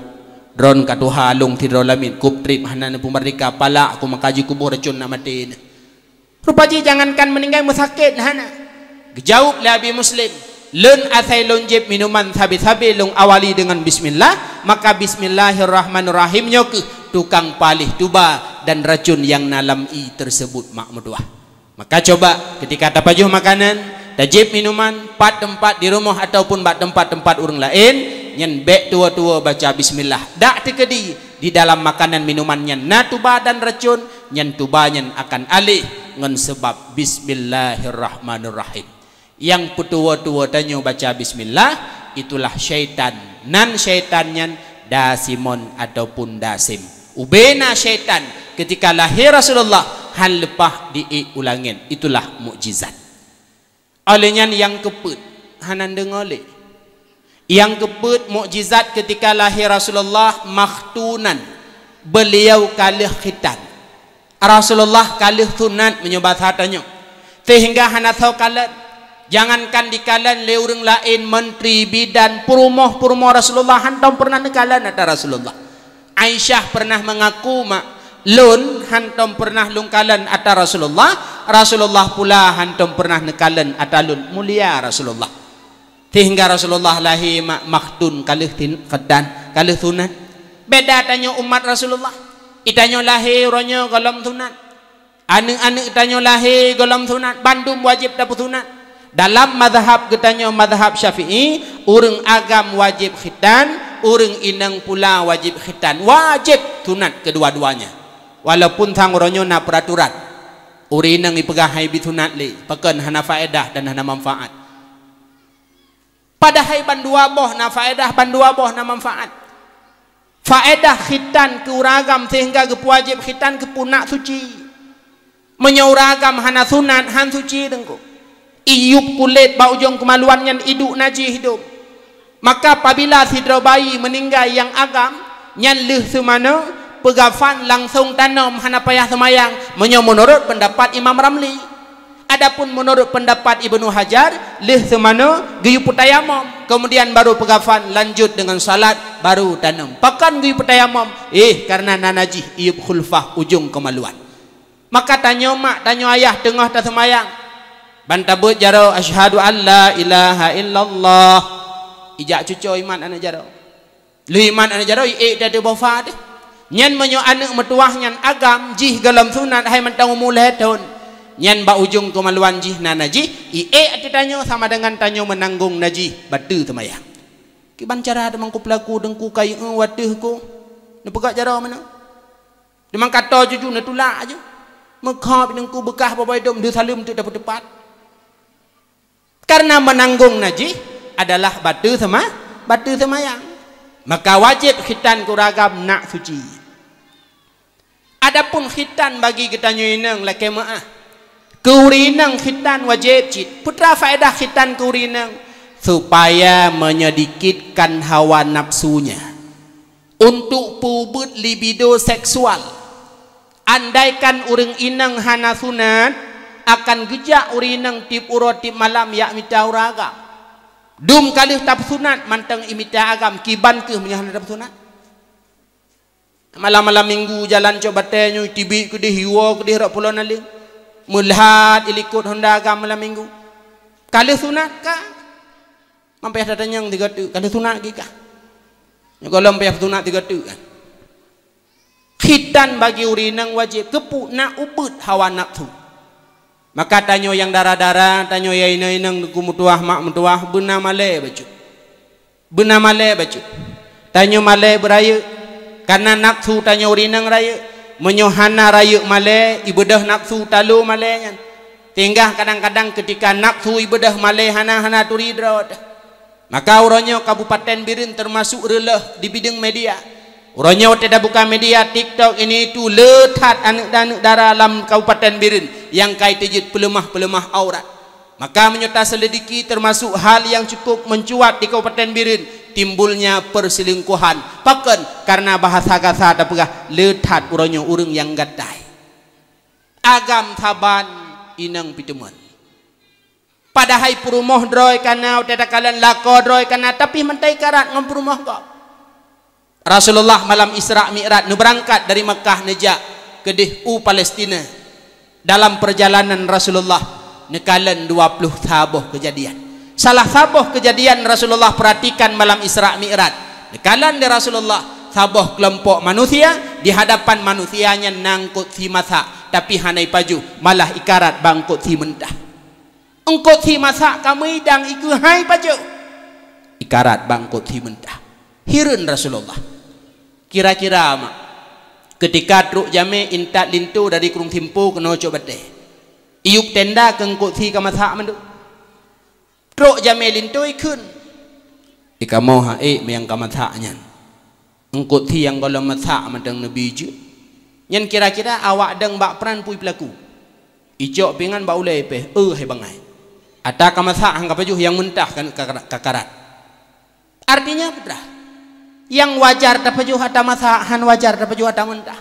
Droeneuh ka tuha lôn sidroe lamiet, kub treb hana neupeumeurdeka, palak ku maka jikuboh racon na maté neuh." Rupa jih jangankan meuninggai, meusakét hana. Geujaweueb lé Abi Muslim, "Lôn asai lôn jieb minuman sabe-sabe lôn awali deungon bismillah, maka bismillahirrahmanirrahim nyoe kheueh tukang paléh tuba dan racon nyang na lam ié teuseubut mak meutuwah." Maka cuba, keutika tapajoh makanan, tajieb minuman, pat teumpat di rumoh ataupun bak teumpat-teumpat ureuëng laén, nyan bék tuwoe-tuwoe baca bismillah. Dak teukeudi di dalam makanan minuman nyan na tuba dan racon, nyan tuba nyan akan aléh ngon seubab bismillahirrahmanirrahim. Nyang peutuwoe-tuwoe tanyoe baca bismillah, itulah syaitan. Nan syaitan nyan Da Simon ataupun Da Sim. Ubena syaitan keutika lahé Rasulullah han leupah di ié u langét. Itulah mukjizat. Óh lheueh nyan nyang keupeuet, hana deungoe lé. Nyang keupeuet mukjizat keutika lahé Rasulullah makhtunan, beuliau ka lheueh khitan. Rasulullah ka lheueh sunat meunyoe basa tanyoe, seuhingga hana soe kalon. Jangankan dikalon lé ureuëng laén, menteri, bidan, peurumoh-peurumoh Rasulullah hantom peureunah neukalon ata Rasulullah. Aisyah peureunah meungaku, "Mak, lôn hantom peureunah lôn kalon ata Rasulullah, Rasulullah pula hantom peureunah neukalon ata lôn." Mulia Rasulullah. Seuhingga Rasulullah lahé mak makhtun ka lheueh tin-, khitan, ka lheueh sunat. Beda tanyoe umat Rasulullah. Itanyoe lahé uroe nyoe gohlom sunat. Aneuëk-aneuëk tanyoe lahé gohlom sunat, bandum wajéb tapeusunat. Dalam mazhab geutanyoe, mazhab Syafi'i, ureuëng agam wajéb khitan, ureuëng inong pula wajéb khitan. Wajéb sunat keudua-duanya. Walaupun sang uroe nyoe na peuraturan. Ureuëng inong ipeugah han ibi sunat lé, pakon hana faedah dan hana manfaat. Padahai bandua boh na faedah, bandua boh na manfaat. Faedah khitan keu ureuëng agam seuhingga geupeuwajéb khitan keu peunak suci. Meunyoe ureuëng agam hana sunat, han suci teungku. Iyueb kulét bak ujong keumaluan nyan iduek najih dum. Maka apabila sidroe bayi meuninggai nyang agam, nyan lheueh seumanoe peugafan langsong tanom hana payah seumayang, meunyoe meunurot peundapat Imam Ramli. Adapun meunurot peundapat Ibnu Hajar, lheueh seumanoe geuyue peutayamom, keumudian baru peugafan lanjut deungon salat, baru tanom. Pakon geuyue peutayamom? Eh, kareuna na najih iyueb khulfah ujong keumaluan. Maka tanyoe mak, tanyoe ayah teungoh taseumayang, ban tabeuet jaroe, "Asyhadu an la ilaha illallah." Ijak cucoe imat aneuëk jaroe. Lheuh iman aneuk jaroe, iék teuh boh fa teuh. Nyan meunyoe aneuk meutuwah nyan agam jih golom sunat hai mantong umu lhée thon, nyan bak ujong keumaluan jih na najih, iék ateueh tanyoe sama deungon tanyoe meunanggong najih bateue seumayang. Kiban cara teuma ku peulaku deungku kayée wateuh ku neupeugah jaroe meunan. Teuma kato juju neutulak aju. Meukhop deungku beukah babah idom deuh saleuem teuk dapeuteupat. Karena meunanggong najih adalah bateue seuma-, bateue seumayang. Maka wajéb khitan keu ureueng agam nak suci. Adapun khitan bagi geutanyoe inong lakée meuáh. Keu ureueng inong khitan wajéb cit. Peue faedah khitan keu ureueng inong? Supaya menyedikitkan hawa nafsunya. Untuk peubeuet libido seksual. Andaikan ureueng inong hana sunat, akan geujak ureueng inong tieb uroe tieb malam jak mita ureueng agam. Dum ka lheueh tapeusunat mantong imita agam, kiban kheueh meunyoe hana tapeusunat. Malam-malam minggu jalan cok batée nyoe tibik keudeh, iwoe keudeh rot pulo naleueng. Meulhat ilikot honda agam malam minggu. Ka lheueh sunat ka? Man payah tatanyong tiga teuk, ka lheueh sunat gikah? Nyoe gohlom payah sunat tiga teuk kan? Khitan bagi ureueng inong wajéb, keupeue na ubeuet hawa nafsu. Maka tanyoe nyang dara-dara, tanyoe nyang inong-inong, teungku meutuwah, mak meutuwah, beuna malée bacut. Beuna malée bacut. Tanyoe malée beurayeuk, kareuna nafsu tanyoe ureueng inong rayeuk. Meunyoe hana rayeuk malée, ibeudôh nafsu talo malée nyan. Sehingga kadang-kadang keutika nafsu ibeudôh malée hana-hana turi droe teuh. Maka uroe nyoe Kabupaten Bireuen teumasok reuloh di bideueng media. Uroe nyoe watée tabuka media, TikTok, ini itu, le that aneuk-aneuk dara lam Kabupaten Bireuen nyang ka iteujeuet peuleumah-peuleumah aurat. Maka meunyoe taseulidiki, teumasok hal nyang cukup meucuat di Kabupaten Bireuen, timbulnya perselingkuhan. Pakon? Karena bahasa gasa tapeugah le that uroe nyoe ureueng nyang gatai. Agam saban, inong peuteumon. Padahai peurumoh droe ka na, watée takalon lakoe droe ka na, tapi mantong ikarat ngon peurumoh gob. Rasulullah malam Isra Mi'raj neubeurangkat dari Makkah neujak keudeh u Palestina. Dalam perjalanan Rasulullah neukalon dua ploh saboh keujadian. Salah saboh keujadian Rasulullah peuratikan malam Isra Mi'raj. Neukalon lé Rasulullah saboh keulompok manusia, di hadapan manusia nyan na eungkot sie masak, tapi hana ipajoh, malah ikarat bak eungkot sie meuntah. Eungkot sie masak ka meuidang, ikeu hai pajoh. Ikarat bak eungkot sie meuntah. Hireuen Rasulullah. Kira-kira mak, keutika trok jamé intat linto dari Krueng Simpo keunoe cok batée. Iyueb tenda keu eungkot sie ka masak mandum. Trok jamé linto ikheun. Di kamoe han ék meunyo ka masak nyan. Eungkot sie nyang gohlom masak mantong neubi jeuet. Nyan kira-kira awak dong bak pran peue peulaku. Icok pingan bak ulée ipéh, eu hai bangai. Ata ka masak han ka pajoh, nyang meuntah kan ka, ka, ka karat. Artinya peue? Nyang wajar tapajoh ata masak, han wajar tapajoh ata meuntah.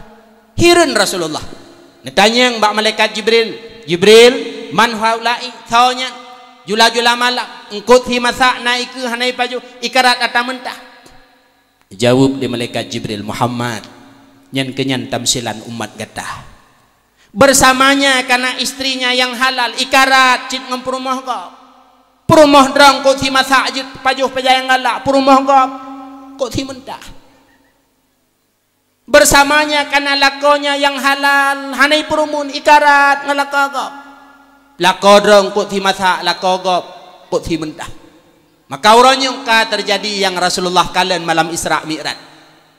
Hireuen Rasulullah. Neutanyong bak malaikat Jibril, "Jibril, man haula'i?" Soe nyan? Jula-jula malam, eungkot sie masak na ikeu hana ipajoh, ikarat ata meuntah. Jaweueb lé malaikat Jibril, "Muhammad, nyan keuh nyan tamsilan umat gata." Bersamanya ka na istrinya nyang halal, ikarat cit ngon peurumoh gob. Peurumoh droe eungkot sie masak jeuet pajoh peue nyang galak, peurumoh gob eungkot sie meuntah. Bersamanya ka na lakoe nyang halal, hana ipeurumun, ikarat ngon lakoe gob. Lakoe droe eungkot sie masak, lakoe gob eungkot sie meuntah. Maka uroe nyoe ka teujadi nyang Rasulullah kalon malam Isra Mi'raj.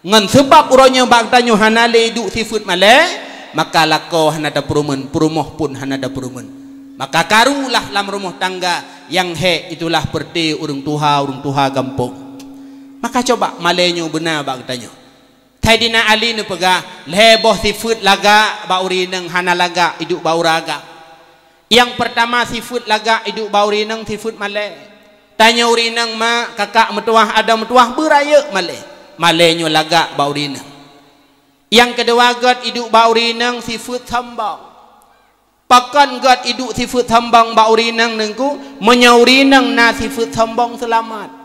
Ngon seubab uroe nyoe bak tanyoe hana lé iduek sifeuet malée, maka lakoe hana tapeurumun, peurumoh pun hana tapeurumun. Maka karulah lam rumoh tangga nyang hék, itulah peureuté ureuëng tuha, ureuëng tuha gampông. Maka coba malée nyoe beuna bak tanyoe. Saidina Ali neupeugah, lhée boh sifeuet lagak bak ureuëng inong, hana lagak iduek bak ureuëng agam. Nyang peurtama sifeuet lagak iduek bak ureuëng inong sifeuet malée. Tanyoe ureuëng inong mak, kakak meutuwah, adoe meutuwah beurayeuk malée. Malée nyoe lagak bak ureuëng inong. Nyang keudua gét iduek bak ureuëng inong sifeuet sombong. Pakon gét iduek sifeuet sombong bak ureuëng inong teungku? Meunyoe ureuëng inong na sifeuet sombong, seulamat.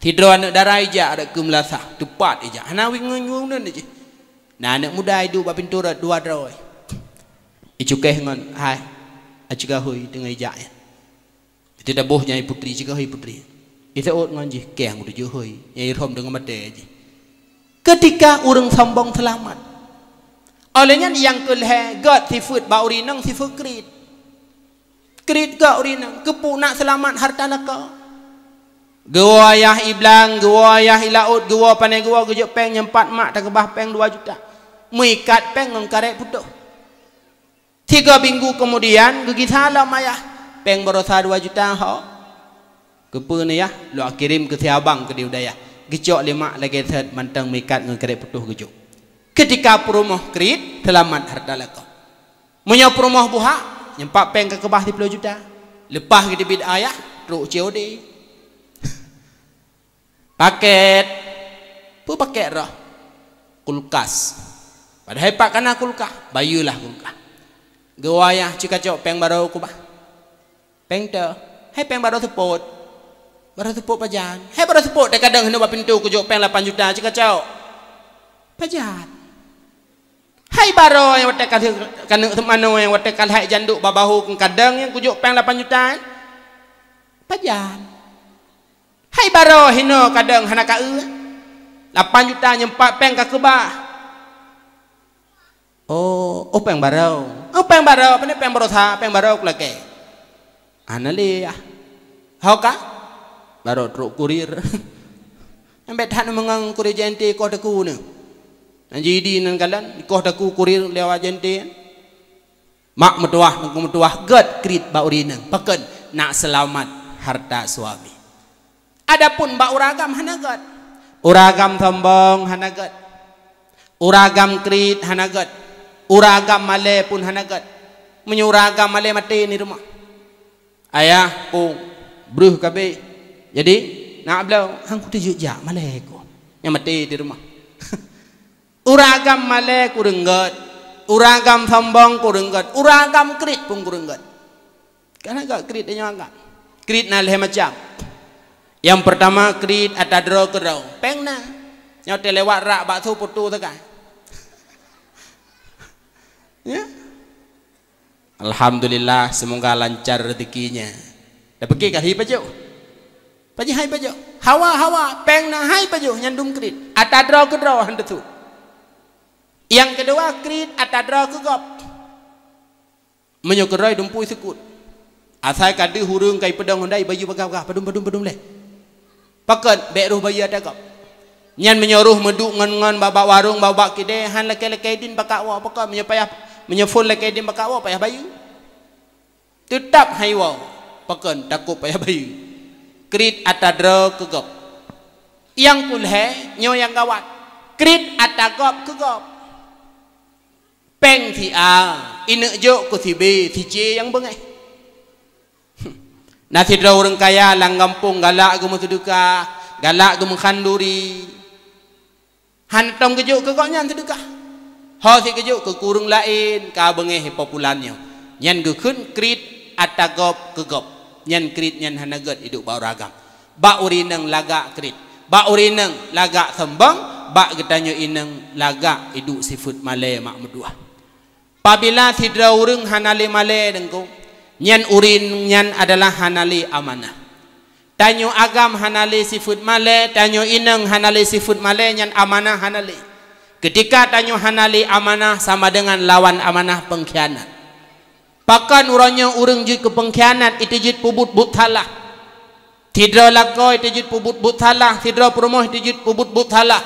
Sidroe aneuëk dara ijak rot keu meulasah, teupat ijak. Hana wéng ngon ngon jih. Na aneuëk muda iduek bak pintoe rot dua droe. Icukéh ngon hai, aci gahôi teungoh ijak nyan. Itu taboh nyan putri, aci gahôi putri. Iseuôt ngon jih, "Keng tujoh hôi, nyang irhom deungon maté jih." Keutika ureuëng sombong seulamat. Óh lheueh nyan nyang keu lhée gét sifeuet bak ureuëng inong sifeuet kriet. Kriet gét ureuëng inong, keupeue nak seulamat hareuta lakoe. Geuwoe ayah i blang, geuwoe ayah i laôt, geuwoe pané geuwoe geujok péng nyang pat mak takeubah péng dua juta. Meuikat péng ngon karet putôh. Tiga minggu keumudian geugisa lom ayah, "Péng barosa dua juta ho." "Keupeue nyan yah?" "Lôn kirém keu si abang keudéh u dayah." Geucok lé mak lagée sét mantong meuikat ngon karet putôh geujok. Keutika peurumoh kriet, seulamat hareuta lakoe. Meunyoe peurumoh buhak, nyang pat péng ka keubah siploh juta. Leupah geuteubiet ayah, trok C O D. Pakét. Peue pakét roh? Kulkas. Padahai pat ka na kulkas, bayeue lah kulkas. Geuwoe ayah, "Ci kacok péng barô keubah." "Péng toh?" "Hai péng barô seupôt." "Barô seupôt pajan?" "Hai barô seupôt, teuh kadang hinoe bak pintoe kujok péng lapan juta, ci kacok." "Pajan?" "Hai barô nyang watée ka, ka neuk seumanoe nyang watée ka lhée janduk bak bahô kadang nyang kujok péng lapan juta." "Pajan?" "Hai barô hinoe kadang hana ka eu. Lapan juta nyang pat péng ka keubah." "Oh, oh péng barô. Oh péng barô, pane péng barosa, péng barô kulakée." "Hana lé yah." "Ho ka?" "Barô trok kurir." Nyang bék that meungon kurir J N T koh taku nyoe. Nyang jidi nan kalon, koh taku kurir lewat J N T. Mak meutuwah, teungku meutuwah gét kriet bak ureuëng inong. Pakon? Nak seulamat hareuta suami. Adapun bak ureuëng agam hana gét. Ureuëng agam sombong hana gét. Ureuëng agam kriet hana gét. Ureuëng agam malée pun hana gét. Meunyoe ureuëng agam malée, maté di rumoh. "Ayah, pung, breuh ka abéh. Jadi, nak bloe?" "Han kuteujeuet jak, malée ku." Nyang maté di rumoh. Ureuëng agam malée kureueng gét, ureuëng agam sombong kureueng gét, ureuëng agam kriet pun kureueng gét. Karena gét kriet tanyoe agam. Kriet na lhée macam. Nyang peurtama, kriet atra droe keudroe. Péng na. Nyoe teuh lewat rak bakso putôh sagai. Ya. Alhamdulillah, semoga lancar rezekinya. Dah pergi kah hai pajoh? Pajoh hai pajoh? Hawa, hawa, péng na hai pajoh nyan dum kriet. Atra droe keudroe han teusut. Nyang keudua, kriet atra droe keu gob. Meunyoe keudroe dum pui seukut. Asai ka deuh ureuëng ka ipeudong hondai baju bagah-bagah, padum, padum, padum lé. Pakon? Bék roh bayeue atra gob. Nyan meunyoe roh meuduek ngon-ngon bak-bak warong, bak-bak kidée, han lakée-lakée idin bak kak woe. Pakon? Meunyoe payah, meunyoe phon lakée idin bak kak woe, payah bayeue. Teutab hai woe. Pakon? Takot payah bayeue. Kriet atra droe keu gob. Nyang keu lhée nyoe nyang gawat. Kriet atra gob keu gob. Péng si A, ineuk jok keu si B, si C nyang beungéh. Na sidroe ureuëng kaya lam gampông galak geumeuseudeukah, galak geumeuhan duri. Han tom geujok keu gobnyan seudeukah. Ho sit geujok keu ureuëng laén, ka beungéh po pulan nyoe. Nyan geukheun kriet atra gob keu gob. Nyan kriet nyan hana gét iduek bak ureuëng agam. Bak ureuëng inong lagak kriet. Bak ureuëng inong lagak sombong, bak geutanyoe inong lagak iduek sifeuet malée mak meutuwah. Pabila sidroe ureuëng hana lé malée, Teungku, nyan ureuëng nyan adalah hana lé amanah. Tanyoe agam hana lé sifeuet malée, tanyoe inong hana lé sifeuet malée, nyan amanah hana lé. Keutika tanyoe hana lé amanah, sama deungon lawan amanah peungkhianat. Pakon uroe nyoe ureuëng jeuet keu peungkhianat, iteujeuet peubuet buet salah? Sidroe lakoe iteujeuet peubuet buet salah, sidroe peurumoh iteujeuet peubuet buet salah.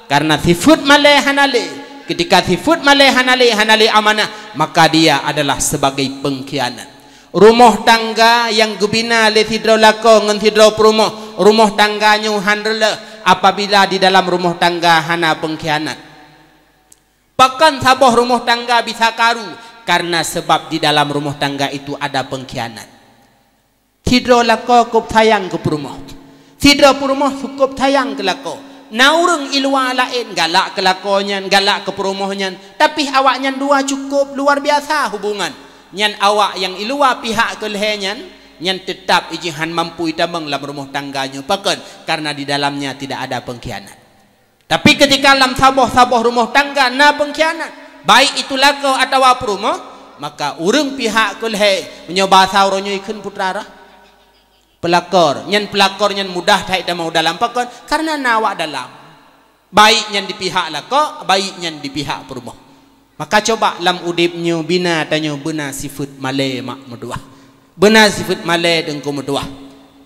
Karena sifeuet malée hana lé. Keutika sifeuet malée hana lé, hana lé amanah, maka dia adalah sebagai peungkhianat. Rumoh tangga nyang geubina lé sidroe lakoe ngon sidroe peurumoh, rumoh tangga nyoe han reuloh apabila di dalam rumoh tangga hana peungkhianat. Pakon saboh rumoh tangga bisa karu? Karena sebab di dalam rumoh tangga itu ada peungkhianat. Sidroe lakoe kôb sayang keu peurumoh. Sidroe peurumoh cukôb sayang keu lakoe. Na ureuëng i luwa laén galak keu lakoe nyan, galak keu peurumoh nyan, tapi awaknyan dua cukôb luar biasa hubungan. Nyan awak nyang i luwa pihak keu lhée nyan, nyan teutab ijih han mampu itamong lam rumoh tangga nyoe. Pakon? Karena di dalamnya tidak ada peungkhianat. Tapi keutika lam saboh-saboh rumoh tangga na peungkhianat, baik itu lakoe atawa peurumoh, maka ureuëng pihak keu lhée, meunyoe basa uroe nyoe ikheun putra roh. Peulakor, nyan peulakor nyan mudah that tamong dalam. Pakon? Karena na awak dalam. Baik nyan di pihak lakoe, baik nyan di pihak peurumoh. Maka coba lam udeb nyoe bina tanyoe beuna sifeuet malée mak meutuwah. Beuna sifeuet malée teungku meutuwah.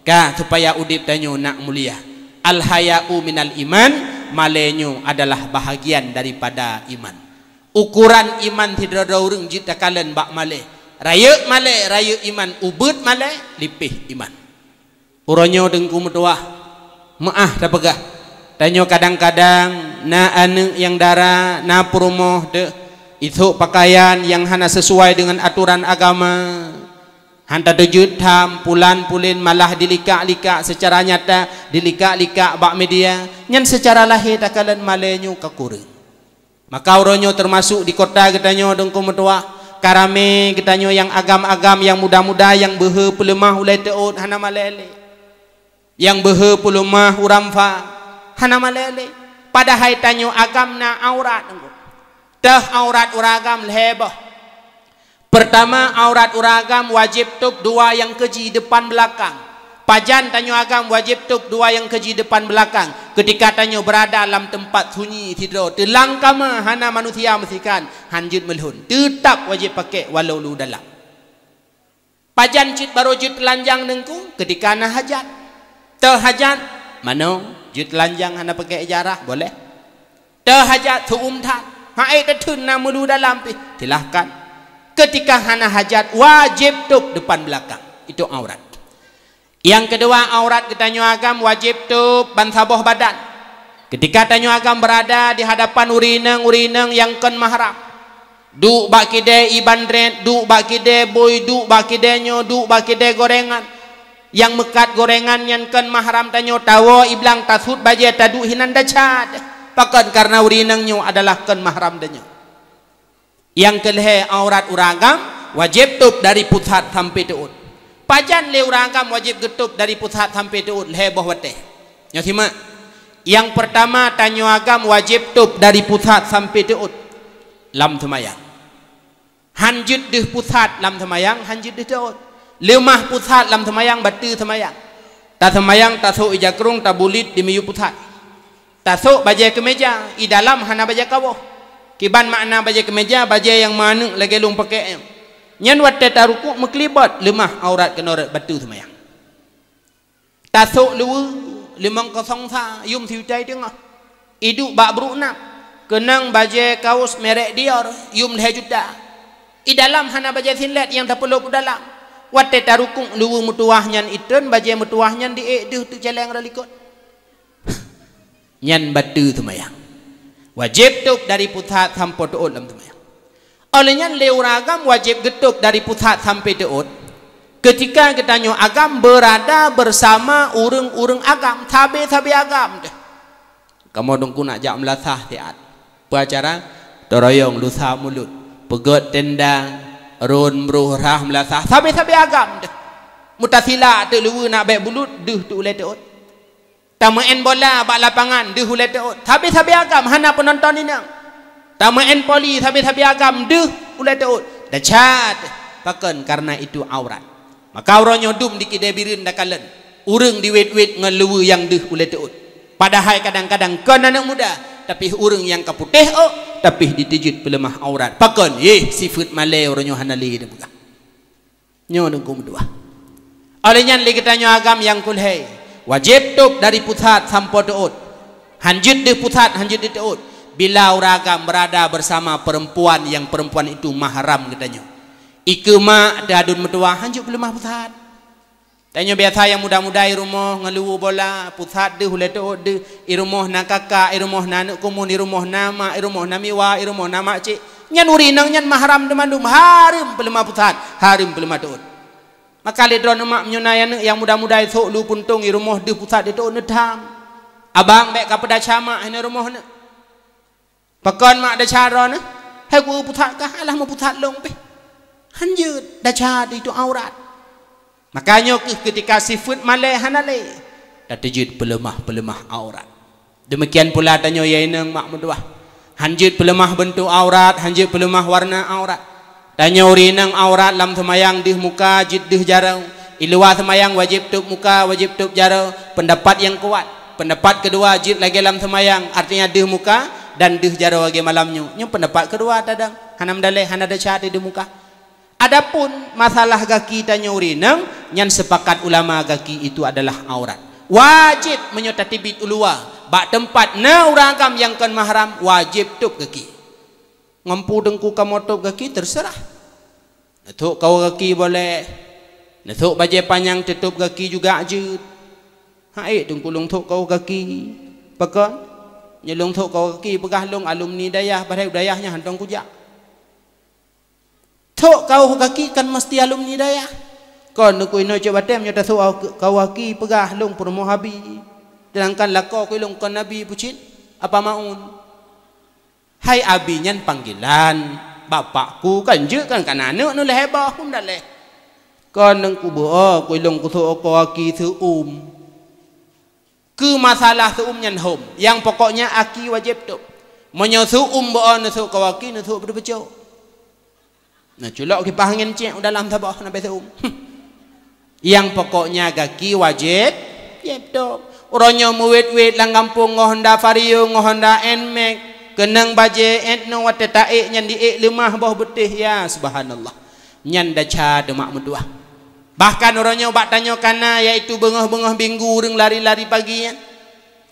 Ka, supaya udeb tanyoe nak mulia. Al-haya'u minal iman, malée nyoe adalah bahagian daripada iman. Ukoran iman sidroe-droe ureuëng jeuet takalon bak malée. Rayeuk malée, rayeuk iman, ubeuet malée, lipéh iman. Uroe nyoe teungku meutuwah, meuáh tapeugah. Tanyoe kadang-kadang na aneuëk nyang dara, na peurumoh deuh, isok pakaian nyang hana sesuai deungon atoran agama. Han tateujeuet tham, pulan-pulen malah dilikak-likak seucara nyata, dilikak-likak bak media. Nyan seucara lahé takalon malée nyoe ka kureueng. Maka uroe nyoe teumasok di kota geutanyoe teungku meutuwah, ka ramé geutanyoe nyang agam-agam, nyang muda-muda, nyang beuhe peuleumah ulée teuôt hana malée lé. Nyang beuhe peuleumah u ramfa hana malée lé. Padahai tanyoe agam na aurat teungku. Teuh aurat ureuëng agam lhée boh. Peurtama, aurat ureuëng agam wajéb tôb dua nyang keuji depan beulakang. Pajan tanyoe agam wajéb tôb dua nyang keuji depan beulakang? Keutika tanyoe beurada lam teumpat sunyi sidroe, teulang kama hana manusia meusikan, han jeuet meulhon, teutab wajéb pakék walau lu dalam. Pajan cit barô jeuet teulanjang teungku? Keutika na hajat. Teuh hajat, manong, jeuet teulanjang hana pakék ijarah, boleh. Teuh hajat, su'um that. Ha'ék teutheun na meulu dalam pih, silahkan. Keutika hana hajat, wajéb tôb depan beulakang. Itu aurat. Nyang keudua, aurat geutanyoe agam wajéb tôb bansaboh badan. Keutika tanyoe agam beurada di hadapan ureuëng inong, ureuëng inong nyang kon mahram. Duek bak kidée ié bandrét, duek bak kidée bui, duek bak kidée nyoe, duek bak kidée goréngan. Nyang meukat goréngan nyan kon mahram tanyoe, tawoe ié blang, tasuet bajée, taduek hinan, desya. Pakon? Karena ureuëng inong nyoe adalah kon mahram tanyoe. Nyang keulhée, aurat ureuëng agam wajéb tôb dari pusat sampoe teuôt. Pajan lé ureuëng agam wajéb geutôb dari pusat sampoe teuôt? Lhée boh watée. Nyoe simak. Nyang peurtama, tanyoe agam wajéb tôb dari pusat sampoe teuôt lam seumayang. Han jeuet deuh pusat lam seumayang, han jeuet deuh teuôt. Leumah pusat lam seumayang, bateue seumayang. Taseumayang, tasok ija krong, tabulet di miyueb pusat. Tasok bajée keumeja, ié dalam hana bajée kawoh. Kiban makna bajée keumeja? Bajée nyang meuaneuk lagée lôn pakék nyoe. Nyan watée tarukuk meukeulibot, leumah aurat keunoe rot bateue seumayang. Tasok luweue, limong kosong sa, yum siutai teungoh. Iduek bak bruek nab, keunong bajée kaos merek Dior, yum lhée juta. Ié dalam hana bajée singlet nyang tapeulob u dalam. Watée tarukuk luweue meutuwah nyan itreun, bajée meutuwah nyan diék deuh teuk céléng rot likot. Nyan bateue seumayang. Wajéb tôb dari pusat sampoe teuôt lam seumayang. Óh lheueh nyan lé ureuëng agam wajéb geutôb dari pusat sampoe teuôt, keutika geutanyoe agam beurada beusama ureuëng-ureuëng agam, sabe-sabe agam deuh. Kamoe teungku nak jak meulasah siat. Peue acara? Teuroyong lusa mulod, peugét tenda, rôn broh rhah meulasah, sabe-sabe agam deuh. Meutasila teuk luweue nak bék bulut, deuh teuk ulée teuôt. Tameu'en bola bak lapangan, deuh ulée teuôt. Sabe-sabe agam, hana peunonton inong. Tameu'en poli, sabe-sabe agam, deuh ulée teuôt. Desya. Pakon? Karena itu aurat. Maka uroe nyoe dum di kidée bireuen takalon ureuëng diwét-wét ngon luweue nyang deuh ulée teuôt. Padahai kadang-kadang kon aneuëk muda, tapi ureuëng nyang ka putéh ôk, tapi diteujeuet peuleumah aurat. Pakon? Yeh, sifeuet malée uroe nyoe hana lé teupeugah. Nyoe teungku meutuwah. Óh lheueh nyan lé geutanyoe agam nyang keulhée, wajéb tôb dari pusat sampoe teuôt. Han jeuet deuh pusat, han jeuet deuh teuôt. Bila ureuëng agam beurada beusama peurempuan nyang peurempuan itu mahram geutanyoe. Ikeue mak teuadon meutuwah, han jeuet peuleumah pusat. Tanyoe biasa nyang muda-muda i rumoh ngon luweue bola, pusat deuh ulée teuôt deuh, i rumoh na kakak, i rumoh na aneuëk kumun, i rumoh na mak, i rumoh na miwa, i rumoh na makcik. Nyan ureuëng inong nyan mahram teumandum, hareuem peuleumah pusat, hareuem peuleumah teuôt. Maka lé droeneueh mak, meunyoe na aneuëk nyang muda-muda isok lu puntông i rumoh deuh pusat deuh teuôt, neutham. Abang bék ka peudesya mak, hana rumoh neuëk. Pakon mak desya droeneueh? Hai ku pusat kah, alah meupusat lôn pih. Han jeuet, desya itu aurat. Maka nyoe kheueh keutika sifeuet malée hana lé, tateujeuet peuleumah-peuleumah aurat. Deumikian pula tanyoe ya inong mak meutuwah. Han jeuet peuleumah beuntuk aurat, han jeuet peuleumah warna aurat. Tanyoe ureuëng inong aurat lam seumayang deuh muka, jeuet deuh jaroe. I luwa seumayang wajéb tôb muka, wajéb tôb jaroe, peundapat nyang kuat. Peundapat keudua jeuet lagée lam seumayang, artinya deuh muka dan deuh jaroe lagée malam nyoe. Nyoe peundapat keudua tadong, hana meudaleh, hana desya teuh deuh muka. Adapun masalah gaki tanyoe ureuëng inong, nyan sepakat ulama gaki itu adalah aurat. Wajéb meunyoe tateubiet u luwa, bak teumpat na ureuëng agam nyang kon mahram, wajéb tôb gaki. Ngon peue teungku kamoe tôb gaki, terserah. Neusôk kawa gaki boleh, neusôk bajée panyang teutôb gaki juga jeuet. Hai teungku, lôn sôk kawa gaki. Pakon? Nyoe lôn sôk kawa gaki peugah lôn alumni dayah, padahai dayah nyan hántom kujak. Sôk kawa gaki kan meusti alumni dayah. Kon neukui noe cok batém nyoe tasôk kawa gaki peugah lôn peurumoh abi. Seudangkan lakoe keu lôn kon abi pucit, apa maun. Hai abi nyan panggilan, bapakku kan jeuet kan kana aneuëk neu lhée boh pun daleh. Kon neukubeuo ku ilong kusôk kawa gaki seuum. Keu masalah seuum nyan hom, nyang pokoknya aki wajéb tôb. Meunyoe seuum beuo neusôk kawa gaki neusôk beudeubeujôk. Na culok kipah angén cék u dalam saboh na bée seuum. Nyang pokoknya gaki wajéb, wajéb tôb. Uroe nyoe meuwét-wét lam gampông ngon Honda Vario, ngon Honda Nmax, keunong bajée ét nyoe watée taék nyan diék leumah boh beuteh, ya subhanallah. Nyan desya teuh mak meutuwah. Bahkan uroe nyoe bak tanyoe kana, yaitu beungoh-beungoh minggu ureuëng lari-lari pagi nyan.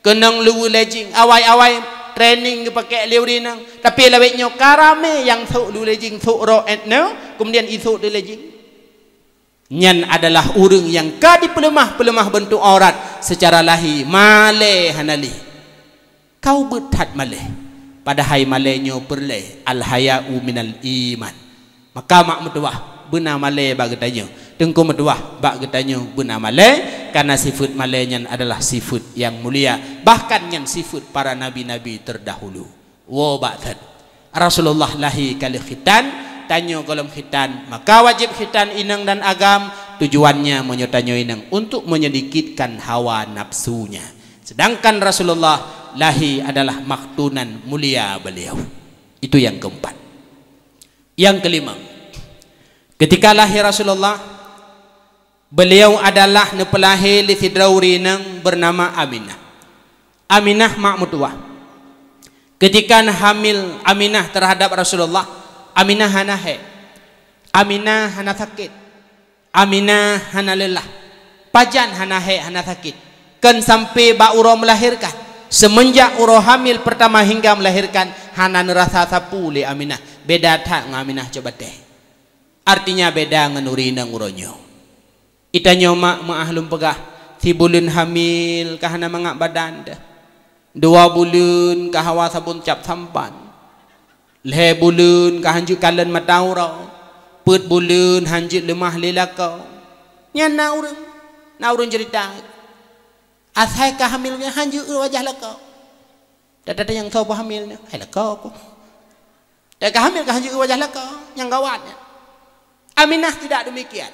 Keunong luweue lejing, awai-awai training geupakék lé ureuëng inong. Tapi lawét nyoe ka ramé nyang sôk luweue lejing, sôk rok ét nyoe, keumudian isôk teuh lejing. Nyan adalah ureuëng nyang ka dipeuleumah-peuleumah beuntuk aurat seucara lahé, malée hana lé. Ka ubeuet that malée, padahai malée nyoe peureulée, al-haya'u minal iman. Maka mak meutuwah, beuna malée bak geutanyoe. Teungku meutuwah, bak geutanyoe beuna malée, karena sifeuet malée nyan adalah sifeuet nyang mulia. Bahkan nyan sifeuet para nabi-nabi terdahulu. Woe bak that. Rasulullah lahé ka lheueh khitan, tanyoe gohlom khitan, maka wajéb khitan inong dan agam, tujuannya meunyoe tanyoe inong untuk menyedikitkan hawa nafsunya. Sedangkan Rasulullah lahé adalah maktunan mulia beliau. Itu yang keempat. Yang kelima, ketika lahé Rasulullah, beliau adalah neupeulahé lé sidroe ureuëng inong bernama Aminah. Aminah mak meutuwah. Ketika hamil Aminah terhadap Rasulullah, Aminah hana hék. Aminah hana sakét. Aminah hana leulah. Pajan hana hék, hana sakét. Kon sampai bak uroe melahirkan. Semenjak uroe hamil pertama hingga melahirkan, hana neurasa sapeue lé Aminah. Beda that ngon Aminah cok batée. Artinya beda ngon ureuëng inong uroe nyoe. Itanyoe mak meuáh lôn peugah, sibuleuen hamil ka hana mangat badan deuh. Dua buleuen ka hawa sabon cap sampan. Lhée buleuen ka hanjeuet kalon mata uroe. Peuet buleuen hanjeuet leumah lé lakoe. Nyan na ureuëng, na ureuëng ceurita. Asai ka hamil nyan hanjeuet wajah lakoe. Data nyang soe hamil nyan, hai lakoe ku. Ka hamil ka hanjeuet wajah lakoe, nyang gawat nyan. Aminah tidak demikian.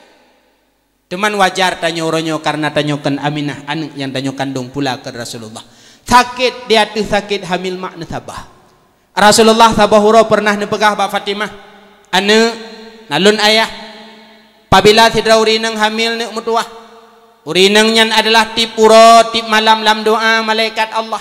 Teuma wajar tanyoe uroe nyoe karena tanyoe kon Aminah, aneuëk nyang tanyoe kandong pula kon Rasulullah. Sakét di ateueh sakét hamil mak neusabah. Rasulullah saboh uroe pernah neupeugah bak Fatimah, "Aneuëk, na lôn ayah, pabila sidroe ureuëng inong hamil neuk meutuwah, ureuëng inong nyan adalah tiep uroe, tiep malam lam doa malaikat Allah.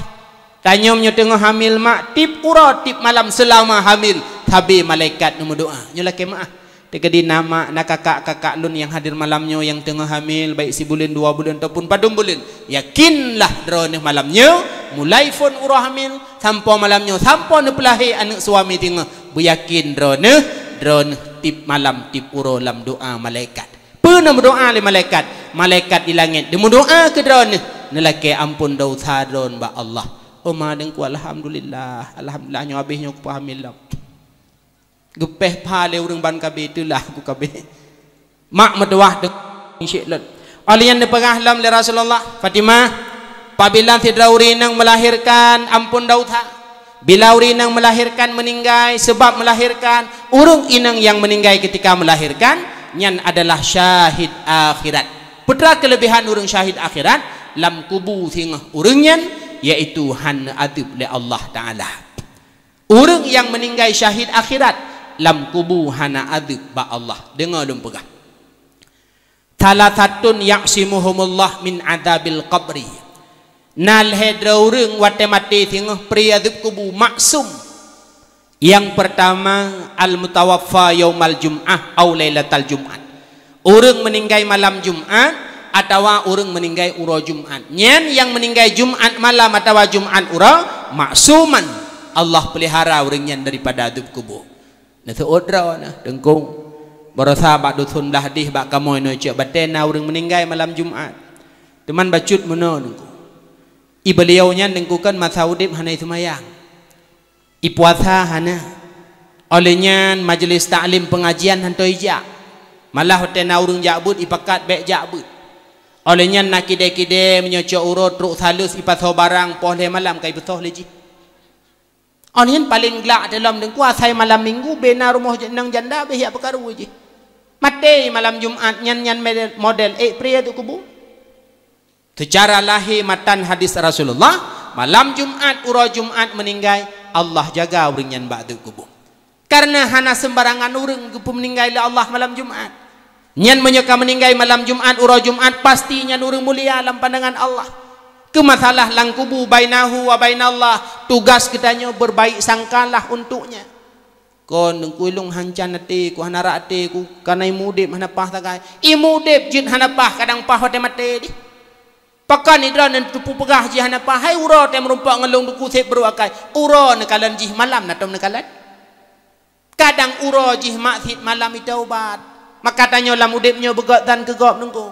Tanyoe meunyoe teungoh hamil mak, tiep uroe, tiep malam seulama hamil, sabe malaikat neumeudoa." Nyoe lakée meuáh. Teukeudi na mak, na kakak-kakak lôn nyang hadir malam nyoe nyang teungoh hamil, baik sibuleuen, dua buleuen, ataupun padum buleuen. Yakinlah droeneuh malam nyoe, mulai phon uroe hamil, sampoe malam nyoe, sampoe neupeulahé aneuëk suami teungoh, beuyakin droeneuh, droeneuh tiep malam, tiep uroe lam doa malaikat. Peue neumeudoa lé malaikat? Malaikat di langét neumeudoa keu droeneuh, neulakée amphon desya droeneuh bak Allah. Oh ma, Teungku, alhamdulillah, alhamdulillah, nyoe habéh nyoe kupeuhamil lom. Geupéh pha lé ureuëng ban kabé, teulah ku kabé. Mak meutuwah deungon syik lôn. Óh lheueh nyan neupeugah lom lé Rasulullah, "Fatimah, pabila sidroe ureuëng inong melahirkan, amphon desya. Bila ureuëng inong melahirkan meuninggai seubab melahirkan, ureuëng inong nyang meuninggai keutika melahirkan, nyan adalah syahid akhirat. Peue teuma keuleubehan ureuëng syahid akhirat? Lam kubu singoh ureuëng nyan, yaitu hana neuadeueb lé Allah Taala." Ureuëng nyang meuninggai syahid akhirat, lam kubu hana adeueb bak Allah. Deungoe lôn peugah. "Tsalasatun ya'simuhumullah min adzabil qabri." Na lhée droe ureuëng watée maté singoh peureuée azeueb kubu, maksum. Nyang peurtama, al-mutawaffa yaumal jum'ah au lailatal jum'ah. Ureuëng meuninggai malam Jumat atawa ureuëng meuninggai uroe Jumat. Nyan nyang meuninggai Jumat malam atawa Jumat uroe, maksuman. Allah peulihara ureuëng nyan daripada azeueb kubu. Neuseuôt droe neuh, Teungku. Baroesa bak dusun blah dih bak kamoe nyoe cok batée na ureuëng meuninggai malam Jumat. Teuma bacut meunoe, Teungku. I beuliau nyan, Teungku, kan masa udeb hana iseumayang. Ipuasa hana. Óh lheueh nyan majelis taklim peungajian hana ijak. Malah watée na ureuëng jak beuet ipakat bék jak beuet. Óh lheueh nyan na kidée-kidée meunyoe cok uroe trok saleus ipasoe barang poh lhée malam ka ipasoe lé jih. Óh lheueh nyan paleng glak teulom Teungku asai malam minggu bena rumoh nyang janda béh jak peukaru jih. Maté malam Jumat nyan, nyan model, model ék peureuée azeueb kubu. Seucara lahé matan hadis Rasulullah, malam Jumat, uroe Jumat meuninggai, Allah jaga ureuëng nyan bak azeueb kubu. Kareuna hana seumbarangan ureuëng geupeumeuninggai lé Allah malam Jumat. Nyan meunyoe ka meuninggai malam Jumat, uroe Jumat, pasti nyan ureuëng mulia lam pandangan Allah. Keu masalah lam kubu, bainahu wa bainallah, tugas geutanyoe beurbaik sangkalah untuknya. Kon, Teungku, ilong hancan até ku, hana rata até ku, kareuna imeudeb hana paih sagai. Imeudeb jeuet hana paih, kadang paih watée maté dih. Pakon droeneuh teupeu peugah jih hana paih, hai uroe tém meurumpok ngon lôn Teungku seb brôk akai. Uroe neukalon jih, malam na tom neukalon. Kadang uroe jih maksiet, malam itaubat. Maka tanyoe lam udeb nyoe beugét dan keu gob, Teungku.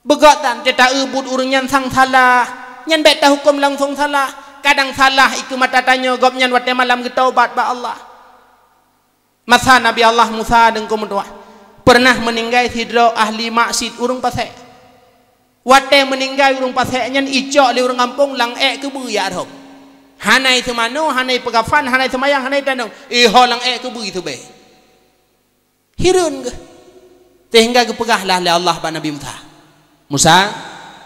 Beugét dan teuta-eu buet ureuëng nyan sang salah, nyan bék tahuköm langsong salah. Kadang salah ikeue mata tanyoe gobnyan watée malam geutaubat bak Allah. Masa Nabi Allah Musa, Teungku meutuah, peureunah meuninggai sidroe ahli maksiet, ureuëng pasék. Watée meuninggai ureuëng pasék nyan icok lé ureuëng gampông lam ék keubeue jak rhom. Hana iseumanoe, hana ipeugafan, hana iseumayang, hana itanong. Iho lam ék keubeue iseubée. Hireuen geuh. Sehingga geupeugah lah lé Allah bak Nabi Musa, "Musa,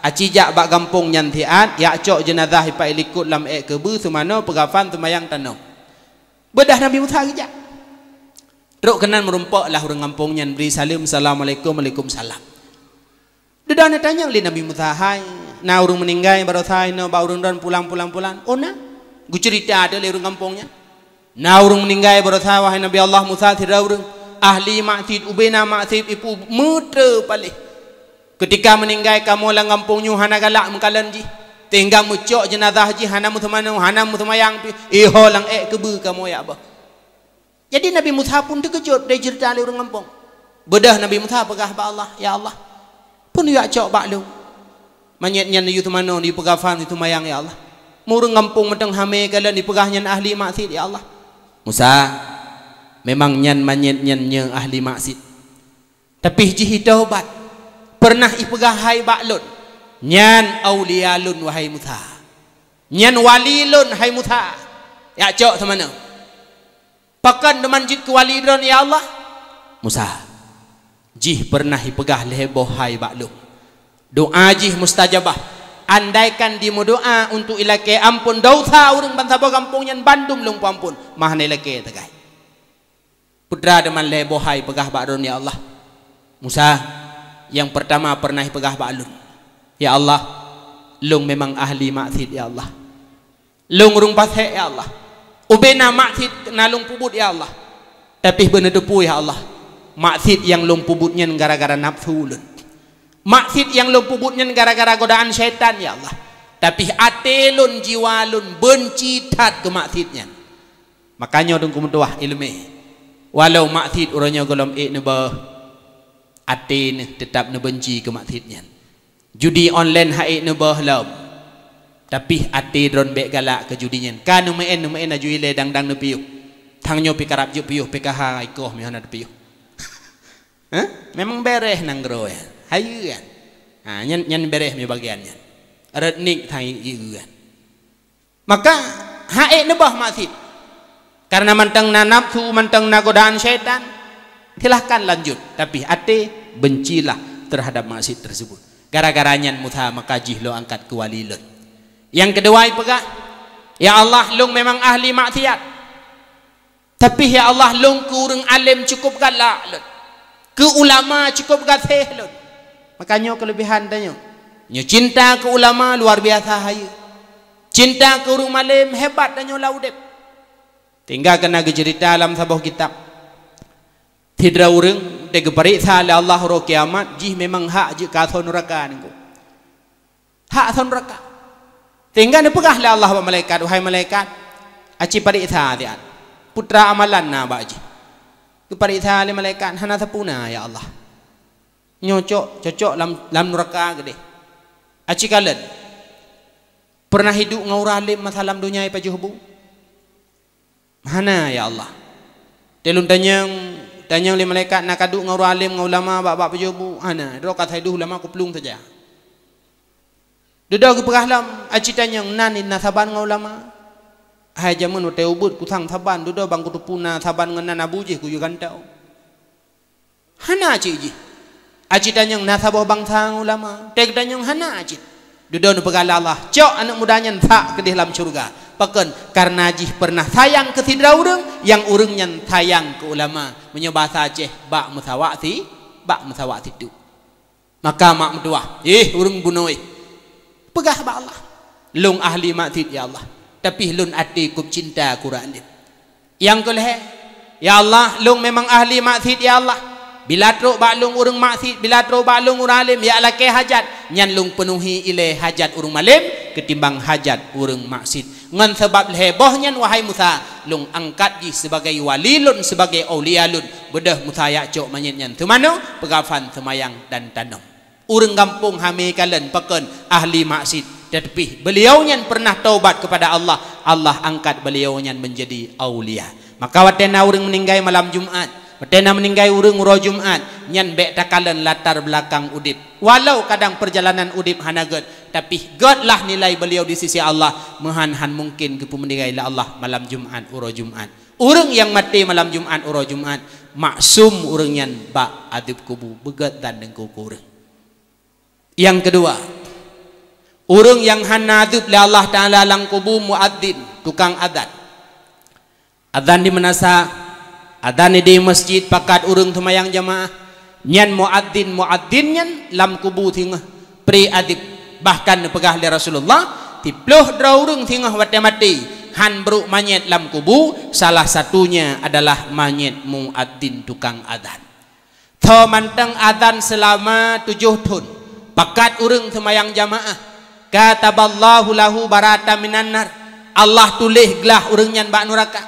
aci jak bak gampông nyan siat, jak cok jeunazah ipat ilikot lam ék keubeue, seumanoe, peugafan, seumayang, tanong." Beudôh Nabi Musa geujak. Trok keunan meurumpok lah ureuëng gampông nyan, bri saleuem, "Assalamualaikum." "Waalaikumsalam." Dudoe neutanyong lé Nabi Musa, "Hai, na ureuëng meuninggai baroesa inoe bak ureuëng droen pulan, pulan, pulan?" "Oh na." Geuceurita lé ureuëng gampông nyan. "Na ureuëng meuninggai baroesa, wahai Nabi Allah Musa, sidroe ureuëng ahli maksiet, ubena maksiet, ipeumeuteue paléh. Keutika meuninggai kamoe lam gampông nyoe hana galak meukalon jih, sehingga meucok jeunazah jih hana meuseumanoe, hana meuseumayang pih, iho lam ék keubeue kamoe jak bôh." Jadi Nabi Musa pun teukeujot dari ceurita lé ureuëng gampông. Beudôh Nabi Musa peugah bak Allah, "Ya Allah, peue neujak cok bak lôn? Manyét nyan yue seumanoe, yue peugafan, yue seumayang, ya Allah. Meureuëng gampông mantong hamé kalon, ipeugah nyan ahli maksiet, ya Allah." "Musa, memang nyan manyét nyan nyoe ahli maksiet. Tapi jih itaubat, peureunah ipeugah hai bak lôn, 'Nyan aulia lôn, wahai Musa. Nyan wali lôn, hai Musa. Jak cok seumanoe.' 'Pakon teuma jeuet keu wali droen, ya Allah?' 'Musa, jih peureunah ipeugah lhée boh hai bak lôn. Doá jih mustajabah. Andaikan jimeudoá untuk ilakée amphon desya ureuëng bansaboh gampông nyan, bandum lôn peuamphon, meuhana ilakée sagai.' Peue teuma lhée boh hai ipeugah bak droen, ya Allah?' 'Musa, nyang peurtama peureunah ipeugah bak lôn, 'Ya Allah, lôn memang ahli maksiet, ya Allah. Lôn ureuëng pasék, ya Allah. Ubena maksiet na lôn peubuet, ya Allah. Tapi beuneuteupeu, ya Allah, maksiet nyang lôn peubuet nyan gara-gara nafsu lôn. Maksiet nyang lôn peubuet nyan gara-gara godaan syaitan, ya Allah. Tapi até lôn, jiwa lôn beunci that keu maksiet nyan.' Makajih Teungku meutuah iéleumé, walau maksiet uroe nyoe gohlom ék neubôh, até neuh teutab neubeunci keu maksiet nyan. Judi online han ék neubôh lom, tapi até droen bék galak keu judi nyan. Ka neumeu'en, neumeu'en laju ilée dang-dang neupiôh. Tanyoe pih karab jeuet piôh, P K H ikoh meuhana teupiôh. Hah? Memang beureh nanggroe nyan. Hayeue nyan. Ha, nyan, nyan beureh meubagian nyan. Rot nik thai ieu nyan. Maka han ék neubôh maksiet. Kareuna mantong na nafsu, mantong na godaan syaitan, silahkan lanjut, tapi até bencilah terhadap maksiet tersebut. Gara-gara nyan Musa maka jih lôn angkat keu wali lôn. Nyang keudua ipeugah, 'Ya Allah, lôn memang ahli maksiat. Tapi, ya Allah, lôn keu ureuëng além cukup galak lôn. Keu ulama cukup gaséh lôn. Ka nyoe keuleubehan tanyoe. Nyoe cinta keu ulama luar biasa hayeue. Cinta keu ureuëng malem hebat tanyoe lam udeb. Tinggai keunan geuceurita lam saboh kitab. Sidroe ureuëng watée geupareksa lé Allah uroe kiamat, jih memang hak jeuet keu asoe nuraka nyoe. Hak asoe nuraka. Tinggai neupeugah lé Allah bak malaikat, "Wahai malaikat, aci pareksa siat. Peue teuma amalan na bak jih?" Geupareksa lé malaikat, "Hana sapeue na, ya Allah. Nyoe cok, cocok lam, lam nuraka keudeh. Aci kalon. Pernah hidup ngon ureuëng alem masa lam donya pajoh bu?" "Hana, ya Allah." Teuma lôn tanyong, tanyong lé malaikat, "Na ka duek ngon ureuëng alem, ngon ulama bak, bak pajoh bu?" "Hana, droe ka saideh ulama kuplueng saja." Dudoe geupeugah lom, "Aci tanyong, na neusaban ngon ulama?" "Hai jameun watée ubit kusang saban, dudoe ban kuteupeue na saban ngon nan abu jih kuyue gantoe." "Hana cit jih." "Aci tanyong, na saboh bansa ngon ulama?" Watée geutanyong, "Hana cit." Dudoe neupeugah lé Allah, "Cok aneuëk muda nyan, sak keudeh lam syeuruga. Pakon? Kareuna jih pernah sayang keu sidroe ureuëng, nyang ureuëng nyan sayang keu ulama." Meunyoe basa Aceh, bak meusawak si, bak meusawak situek. Maka mak meutuwah, "Eh, ureuëng bunoe, eh, peugah bak Allah, 'Lôn ahli maksiet, ya Allah, tapi lôn até kôb cinta keu ureuëng alem.' Nyang keu lhée, 'Ya Allah, lôn memang ahli maksiet, ya Allah. Bila trok bak lôn ureuëng maksiet, bila trok bak lôn ureuëng alem jak lakée hajat, nyan lôn peunuhi ilée hajat ureuëng malem keutimbang hajat ureuëng maksiet. Ngon sabab lhée boh nyan, wahai Musa, lôn angkat jih sibagai wali lôn, sibagai aulia lôn.' Beudôh Musa jak cok manyét nyan teumanoe, peugafan, seumayang dan tanom. Ureuëng gampông hana kalon pakon ahli maksiet, teutapi beuliau nyan pernah taubat kepada Allah, Allah angkat beuliau nyan menjadi aulia. Maka watée na ureuëng meuninggai malam Jumat, watée na meuninggai ureuëng uroe Jumat, nyan bék takalon latar belakang udeb. Walau kadang perjalanan udeb hana gét, tapi gét lah nilai beuliau di sisi Allah, meuhan han mungkin geupeumeuninggai lé Allah malam Jumat uroe Jumat. Ureuëng nyang maté malam Jumat uroe Jumat, maksum ureuëng nyan bak adeueb kubu, beugét dan deungku keu ureuëng. Nyang keudua, ureuëng nyang hana adeueb lé Allah Taala lam kubu, muadzin, tukang azan. Azan di meunasah, azan di masjid, pakat ureuëng seumayang jamaah, nyan muadzin, muadzin nyan lam kubu singoh pri adeueb. Bahkan neupeugah lé Rasulullah, siploh droe ureuëng singoh watée maté han brok manyét lam kubu, salah satunya adalah manyét muadzin, tukang azan. Tho mantong azan seulama tujoh thon, pakat ureuëng seumayang jamaah, kataballahu lahu bara'atan minan nar, Allah tuléh glah ureuëng nyan bak nuraka.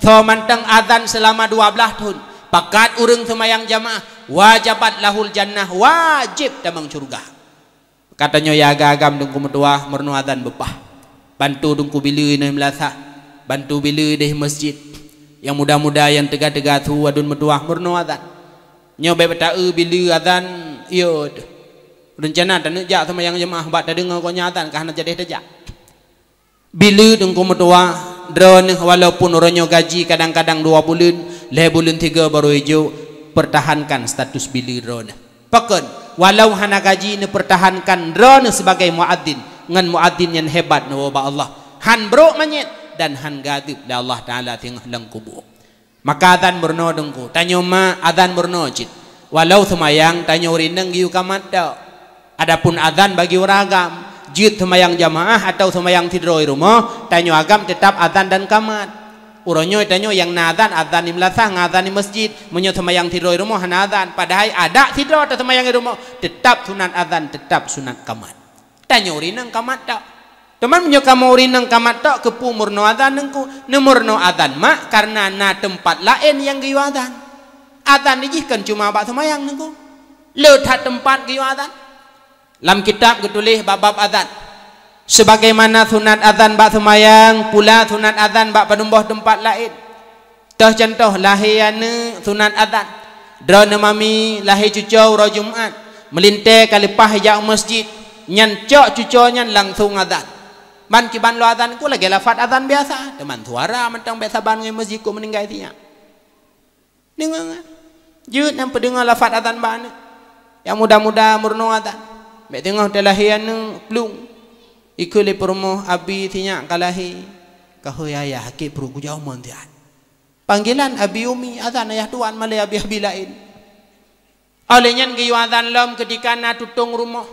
Tho mantong azan seulama dua blaih thon, pakat ureuëng seumayang jamaah, wajabat lahul jannah, wajéb tamong syeuruga. Ka tanyoe ya agam-agam deungku meutuwah, meurunoe azan beupah. Bantu deungku bileue nyoe meulasah, bantu bileue deh masjid. Nyang muda-muda nyang teuga-teuga su aduen meutuwah, meurunoe azan. Nyoe bék beuta-eu bileue azan, yo teuh. Reuncana taneuk jak seumayang jeumaah bak tadeungoe gobnyan azan ka hana jadeh tajak. Bileue deungku meutuwah, droeneuh walaupun uroe nyoe gaji kadang-kadang dua buleuen, lhée buleuen tiga barô ijok, pertahankan status bileue droeneuh. Pakon, walau hana gaji neupertahankan droeneuh sibagai muadzin, ngon muadzin nyang hebat neuwoe bak Allah, han brok manyét dan han geuadeueb lé Allah Taala teungoh lam kubu. Maka azan meurunoe deungku, tanyoe ma azan meurunoe cit. Walau seumayang tanyoe rineng geuyue kamat tok. Adapun azan bagi ureuëng agam, jeuet seumayang jamaah atawa seumayang sidroe rumoh, tanyoe agam teutap azan dan kamat. Uroe nyoe tanyoe nyang na azan, azan di meulasah ngon azan di masjid. Meunyoe seumayang sidroe rumoh hana azan, padahai adak sidroe taseumayang di rumoh, teutap sunat azan, teutap sunat kamat. Tanyoe rineng kamat tok. Teuma meunyoe kamoe rineng kamat tok, keupeue meurunoe azan deungku? Neumeurunoe azan mak kareuna na teumpat laén nyang geuyue azan. Azan di jih kon cuma bak seumayang deungku. Le that teumpat geuyue azan. Lam kitab geutuléh bab-bab azan, sebagaimana sunat azan bak seumayang, pula sunat azan bak padum boh teumpat laén. Toh cuntoh, lahé aneuëk sunat azan. Droeneuh mami lahé cucoe uroe Jumat, meulintée ka leupah ijak u masjid, nyan cok cucoe nyan langsong azan. Ban kiban lôn azan ku lagée lafaz azan biasa, teuma suara mantong bék saban ngon masjid kok meuninggai sinyak. Deungoe, jeuet nyang peudeungoe lafaz azan bak aneuëk. Nyang muda-muda meurunoe azan. Bék teungoh teulahé aneuëk plueng. Ikheun lé peurumoh, "Abi, sinyak ka lahé." "Ka hôi ayah, akik pruet kujak umon siat." Panggilan abi umi, azan ayah tuan, malée abi-abi laén. Óh lheueh nyan geuyue azan lom keutika na tutong rumoh.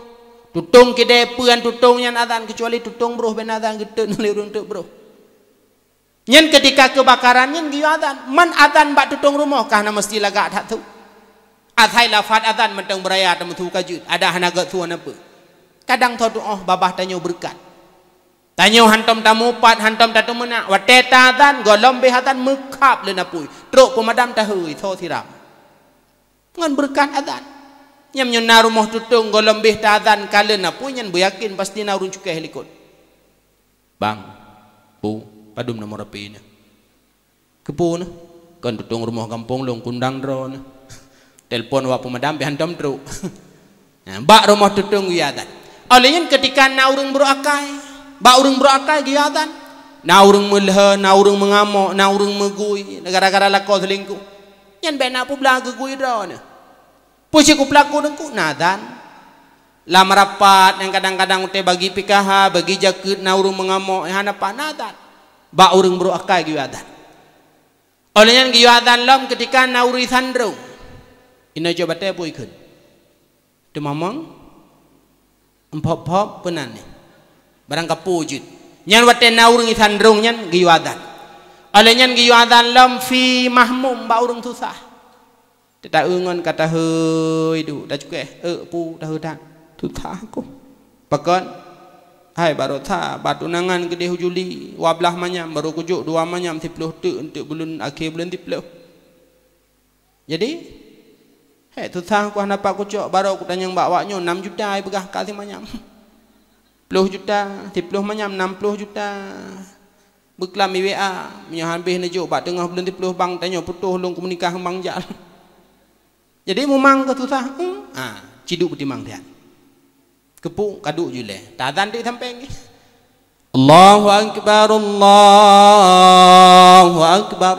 Tutong keudè peue nyan tutong nyan azan, keucuali tutong broh bèk na azan, geuteuk na lé ureueng teuk broh. Nyan keutika keubakaran nyan geuyue azan. Man azan bak tutong rumoh ka hana meusti lagak that su. Asai lafaz azan mantong beuraya teumeusu ka jeuet, adak hana gèt su hana peue. Kadang tho tu'oh babah tanyoe beureukat. Tanyoe hantom tamupat, hantom tateumeunak. Watèe taazan, gohlom bèh azan meukhab lé apui. Trok peumadam tahôi, tho siram. Ngon beureukat azan. Nyan meunyoe na rumoh tutong gohlom bèh taazan ka lé apui, nyan beuyakin pasti na ureueng cukéh likot. "Bang, Pu, padum nomor H P neuh?" "Keupeue neuh?" "Kon tutong rumoh gampông lôn, kundang droeneuh. Telepon awak peumadam bèk hantom trok." Nah, bak rumoh tutong geuyue azan. Óh lheueh nyan keutika na ureueng brôk akai, bak ureueng brôk akai geuyue azan. Na ureueng meulhèe, na ureueng meungamok, na ureueng meugui gara-gara lakoe seulingkoh. Nyan bèk na peublah geugui droeneuh. Peue cit kupeulaku teungku? Na azan. Lam rapat nyang kadang-kadang watèe bagi P K H, bagi jakeuet na ureueng meungamok, nyang hana pat na azan. Bak ureueng brôk akai geuyue azan. Óh lheueh nyan geuyue azan lom keutika na ureueng sandrong. Inoe cok batèe peue ikheun? Teumamong? Mphop-phop peunan nyoe. Barang kapeue jeuet. Nyan watèe na ureueng sandrong nyan geuyue azan. Óh lheueh nyan geuyue azan lom fi mahmum bak ureueng susah. Teuta-eu ngon ka tahôi duek, tacukéh, "Euk Pu, tahôi that. Susah ku." "Pakon?" "Hai baroesa, bak tunangan keudeh u Juli, dua blaih manyam, barô kujok dua manyam, siploh teuk, eunteuk buleuen, akhé buleuen siploh." "Jadi?" "Hék, susah ku hana pat kucok, barô kutanyong bak awaknyoe, nam juta jipeugah ka simanyam. Ploh juta, siploh manyam, nam ploh juta." Beuklam i W A, meunyoe habéh neujok bak teungoh buleuen siploh bang tanyoe putôh lôn komunikasi ngon bang jak. Jadi mumang keu susah, hmm, ah, ciduek beutimang siat. Keupeue? Ka duek ju ilèe. Taazan deuek sampéng. Allahu akbar, Allahu akbar.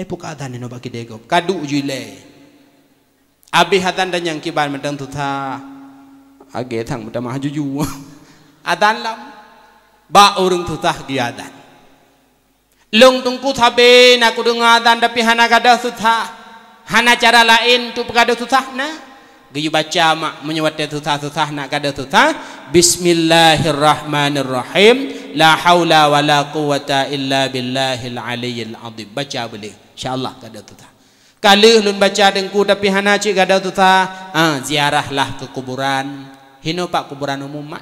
Eh, peue ka azan inoe bak kidée gob? Ka duek ju ilèe. Abéh azan dan nyang kiban mantong susah. Agée sang meutamah juju. Azan lom. Bak ureuëng susah geuazan. Lôn teungku sabe na kudeungoe azan tapi hana gadôh susah. Hana cara laén untuk peugadôh susah na. Geuyue baca mak meunyoe watée susah-susah nak gadôh susah. Bismillahirrahmanirrahim. La haula wala quwwata illa billahil aliyyil azim. Baca boleh. Insya Allah gadôh susah. Ka lheueh lôn baca teungku tapi hana cit gadôh susah, ah, ziarahlah keu kuburan. Hinoe pak kuburan umum mak.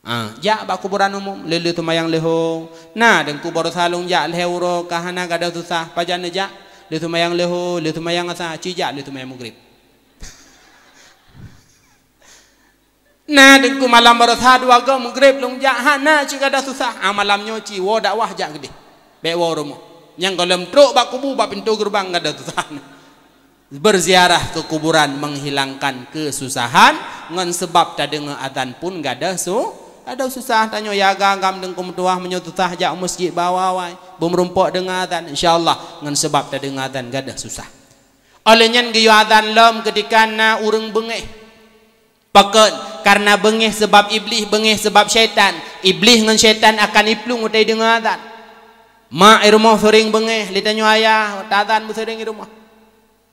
Ah, jak bak kuburan umum, lheueh-lheueh seumayang leuhô. Na teungku baroesa lôn jak lhée uroe ka hana gadôh susah, pajan neujak? Lheueh seumayang leuhô, lheueh seumayang asa, ci jak lheueh seumayang meugrib. Na teungku malam baroesa dua goe meugrib lôn jak, hana cit gadôh susah. Ah, malam nyoe ci woe dakwah jak keudeh. Bék woe rumoh. Nyang gohlom trok bak kubu bak pintoe geureubang gadôh susah. Berziarah ke kuburan menghilangkan kesusahan, ngon seubab tadeungoe azan pun gadôh su-, gadôh susah. Tanyoe ya agam-agam teungku meutuwah meunyoe susah jak u meuseujid bak awai-awai, beumeurumpok deungoe azan, insya Allah ngon seubab tadeungoe azan gadôh susah. Óh lheueh nyan geuyue azan lom keutika na ureuëng beungéh. Pakon? Kareuna beungéh seubab Iblih, beungéh seubab syaitan. Iblih ngon syaitan akan iplueng watée deungoe azan. Mak i rumoh seuring beungéh, lé tanyoe ayah taazan beuseuring i rumoh.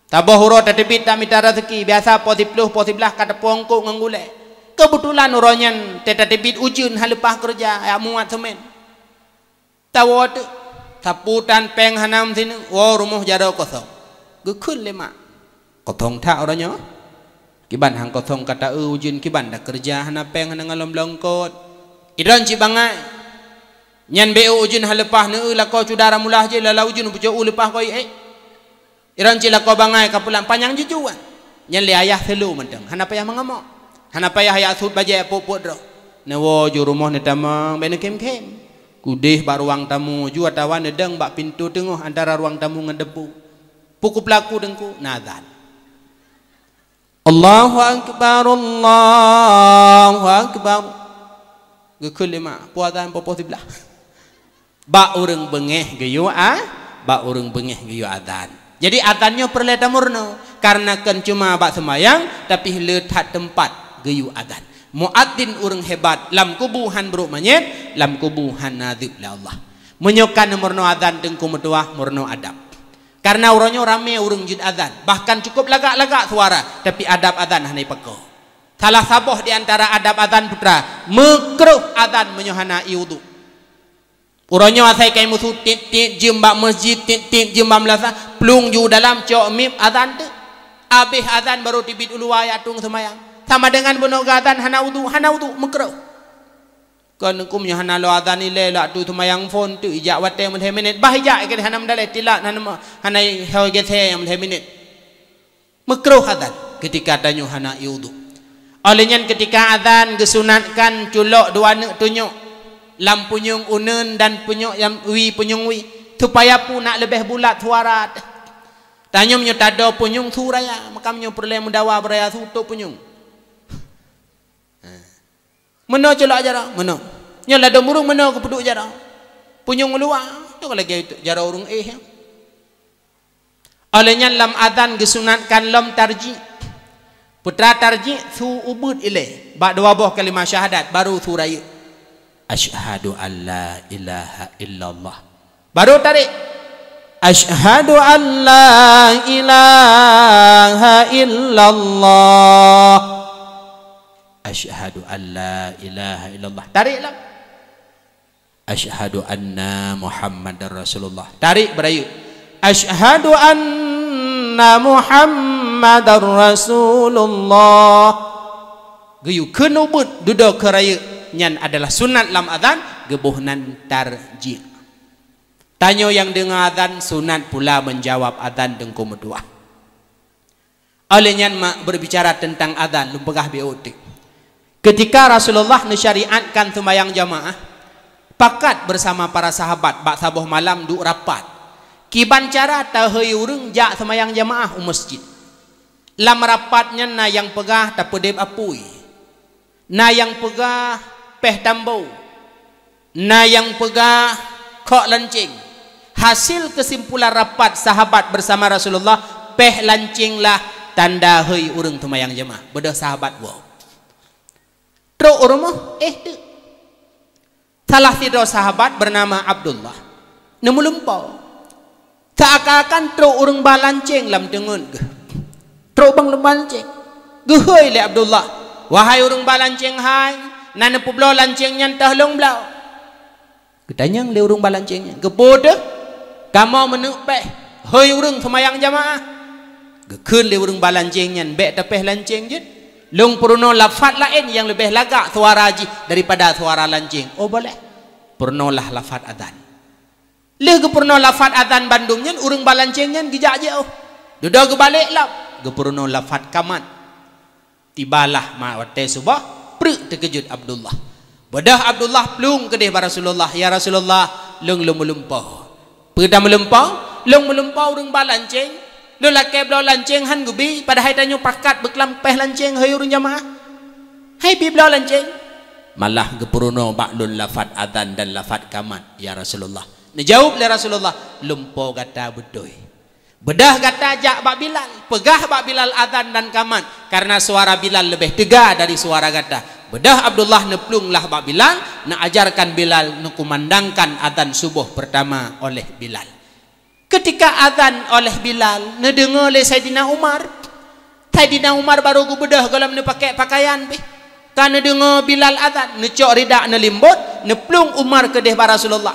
Saboh uroe tateubiet tamita raseuki, biasa poh siploh, poh siblaih ka teupeue eungkôt ngon gulée. Keubeutulan uroe nyan teutateubiet ujeuen hana leupah keureuja, jak muat seumén. Tawoe teuk, sapu tan péng hana meusineuk, woe rumoh jaroe kosong. Geukheun lé mak, "Kosong that uroe nyoe? Kiban han kosong ka ta-eu ujeuen, kiban takeureuja hana péng hana ngalom longkot. Idon cit bangai. Nyan bék eu ujeuen hana leupah neueu lakoe cuda ramullah jih lala ujeuen peucok u leupah koi ék." Iran cit lakoe bangai ka pulang panyang jujuan. Nyan lé ayah seuleu mantong, hana payah meungamok. Hana payah ayah sut bajée pok-pok droe. Neuwoe ju rumoh neutamong bék neukhém-khém. Keudeh bak ruang tamu ju atawa neudong bak pintoe teungoh antara ruang tamu ngon deumpu. Pukul pelaku deungku na azan. Allahu akbar, Allahu akbar. Geukheun lé mak, peue azan poh-poh siblaih. Bak ureuëng beungéh geuyue a-, bak ureuëng beungéh geuyue azan. Jadi azan nyoe peureulée tameurunoe, kareuna kon cuma bak seumayang, tapi le that teumpat geuyue azan. Muadzin ureuëng hebat, lam kubu han brok manyét, lam kubu han neuazeueb lé Allah. Meunyoe ka neumeurunoe azan teungku meutuwah, meurunoe adab. Karena uroe nyoe ramé ureuëng jeuet azan, bahkan cukup lagak-lagak suara, tapi adab azan hana ipakoe. Salah saboh di antara adab azan, putra, meukruh azan meunyoe hana ié udhu. Uroe nyoe asai kai musu, tit-tit jeuem bak masjid, tit-tit jeuem bak meulasah, plueng ju dalam, cok mip, azan teuk. Abéh azan baru teubiet u luwa jak tueng seumayang. Sama dengan bunoe geuazan hana udhu, hana udhu, meukruh. Kon huköm nyoe hana lôn azan ilée, lôn atu seumayang phon teuk, ijak watée meulhée minét, bah ijak, hana meudalée, tilat, hana me-, hana ho gét nyang meulhée minét. Meukruh azan ketika tanyoe hana ié udhu. Óh lheueh nyan, ketika azan geusunatkan culok dua aneuk tunyok lam punyueng uneuen dan punyok nyang wie, punyueng wie, supaya peue, nak leubeh bulat suara. Tanyoe meunyoe tadoe punyueng su raya, maka meunyoe peureulée meudawa beuraya su, tok punyueng. Meunoe culok jaroe, meunoe. Nyoe ladôm ureuëng meunoe geupeuduek jaroe. Punyueng u luwa, nyoe lagée jaroe ureuëng éh nyan. Óh lheueh nyan lam azan geusunatkan lom tarjih. Putra, tarjih su ubeuet ilée bak dua boh kalimah syahadat, baru su rayeuk. Asyhadu an la ilaha illallah. Baru tarék. Asyhadu an la ilaha illallah. Asyhadu an la ilaha illallah. Tarék lom. Asyhadu anna Muhammadar Rasulullah. Tarék beurayeuk. Asyhadu anna Muhammadar Rasulullah. Geuyue kheun ubeuet dudoe keu rayeuk, nyan adalah sunat lam azan, geuboh nan tarjih. Tanyoe nyang deungoe azan, sunat pula meujaweueb azan teungku meutuah. Óh lheueh nyan, mak, berbicara tentang azan, lôn peugah beu teuk. Ketika Rasulullah neusyariatkan seumayang jamaah, pakat bersama para sahabat bak saboh malam duek rapat. Kiban cara tahôi ureuëng jak seumayang jamaah u masjid. Lam rapat nyan na nyang peugah tapeudeb apui. Na nyang peugah péh tambo, na nyang peugah khok lanceng. Hasil keusimpulan rapat sahabat bersama Rasulullah, péh lanceng lah tanda hôi ureuëng teumayang jamaah. Beudôh sahabat woe. Trok u rumoh, éh teuk. Salah sidroe sahabat bernama Abdullah neumeulumpoe. Seakan-akan trok ureuëng ba lanceng lam teungeut geuh. Trok bang lom ba lanceng. Geuhôi lé Abdullah, "Wahai ureuëng ba lanceng hai, na neupeubloe lanceng nyan teuh lôn bloe." Geutanyong lé ureuëng ba lanceng nyan, "Keupeue teuh kamoe meuneuk péh, hôi ureuëng seumayang jamaah?" Geukheun lé ureuëng ba lanceng nyan, "Bék tapéh lanceng jeuet. Lôn peurunoe lafat laén nyang leubeh lagak suara jih daripada suara lanceng." "Oh, boleh." Peurunoe lah lafat azan. Lheueh geupeurunoe lafat azan bandum nyan, ureuëng ba lanceng nyan geujak jiôh. Dudoe geubalek lom, geupeurunoe lafat kamat. Tibalah ma-, watée suboh, preuk teukeujot Abdullah. Beudôh Abdullah plueng keudeh bak Rasulullah, "Ya Rasulullah, lôn lôn meulumpoe." "Peue tameulumpoe?" "Lôn meulumpoe ureuëng ba lanceng. Lôn lakée bloe lanceng han geubi, padahai tanyoe pakat beuklam péh lanceng hôi ureuëng jamaah. Hai bi bloe lanceng." "Malah geupeurunoe bak lôn lafat azan dan lafat kamat, ya Rasulullah." Neujaweueb lé Rasulullah, "Lumpoe gata beutôi. Beudôh gata jak bak Bilal, peugah bak Bilal azan dan kamat, karena suara Bilal leubeh teuga dari suara gata." Beudôh Abdullah neuplueng lah bak Bilal, neuajarkan Bilal, neukumandangkan azan suboh peurtama oleh Bilal. Keutika azan oleh Bilal, neudeungoe lé Saidina Umar. Saidina Umar barô geubeudôh gohlom neupakék pakaian pih. Ka neudeungoe Bilal azan, neucok ridak neulimbot, neuplueng Umar keudeh bak Rasulullah.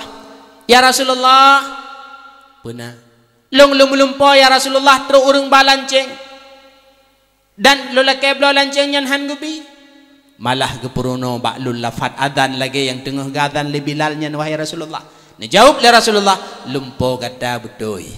"Ya Rasulullah, peue na?" "Lôn lôn meulumpoe, ya Rasulullah, trok ureuëng ba lanceng. Dan lôn lakée bloe lanceng nyan han geubi." "Malah geupeurunoe bak lôn lafat azan lagée nyang teungoh geuazan lé Bilal nyan, wahai Rasulullah." Neujaweueb lé Rasulullah, "Lumpoe gata beutôi."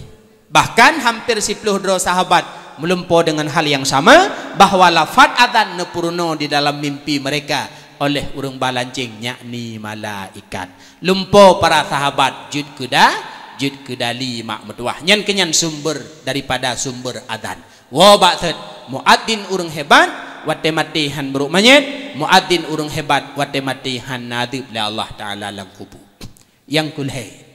Bahkan hampir siploh droe sahabat meulumpoe deungon hal nyang sama, bahwa lafat azan neupeurunoe di dalam mimpi mereka oleh ureuëng ba lanceng, yakni malaikat. Lumpoe para sahabat jeuet keu da-, jeuet keu dali mak meutuwah. Nyan keunyan sumber daripada sumber azan. Woe bak thot, muadzin ureuëng hebat, watée maté han brok manyét, muadzin ureuëng hebat, watée maté han neuadeueb lé Allah Taala lam kubu. Nyang keulhée,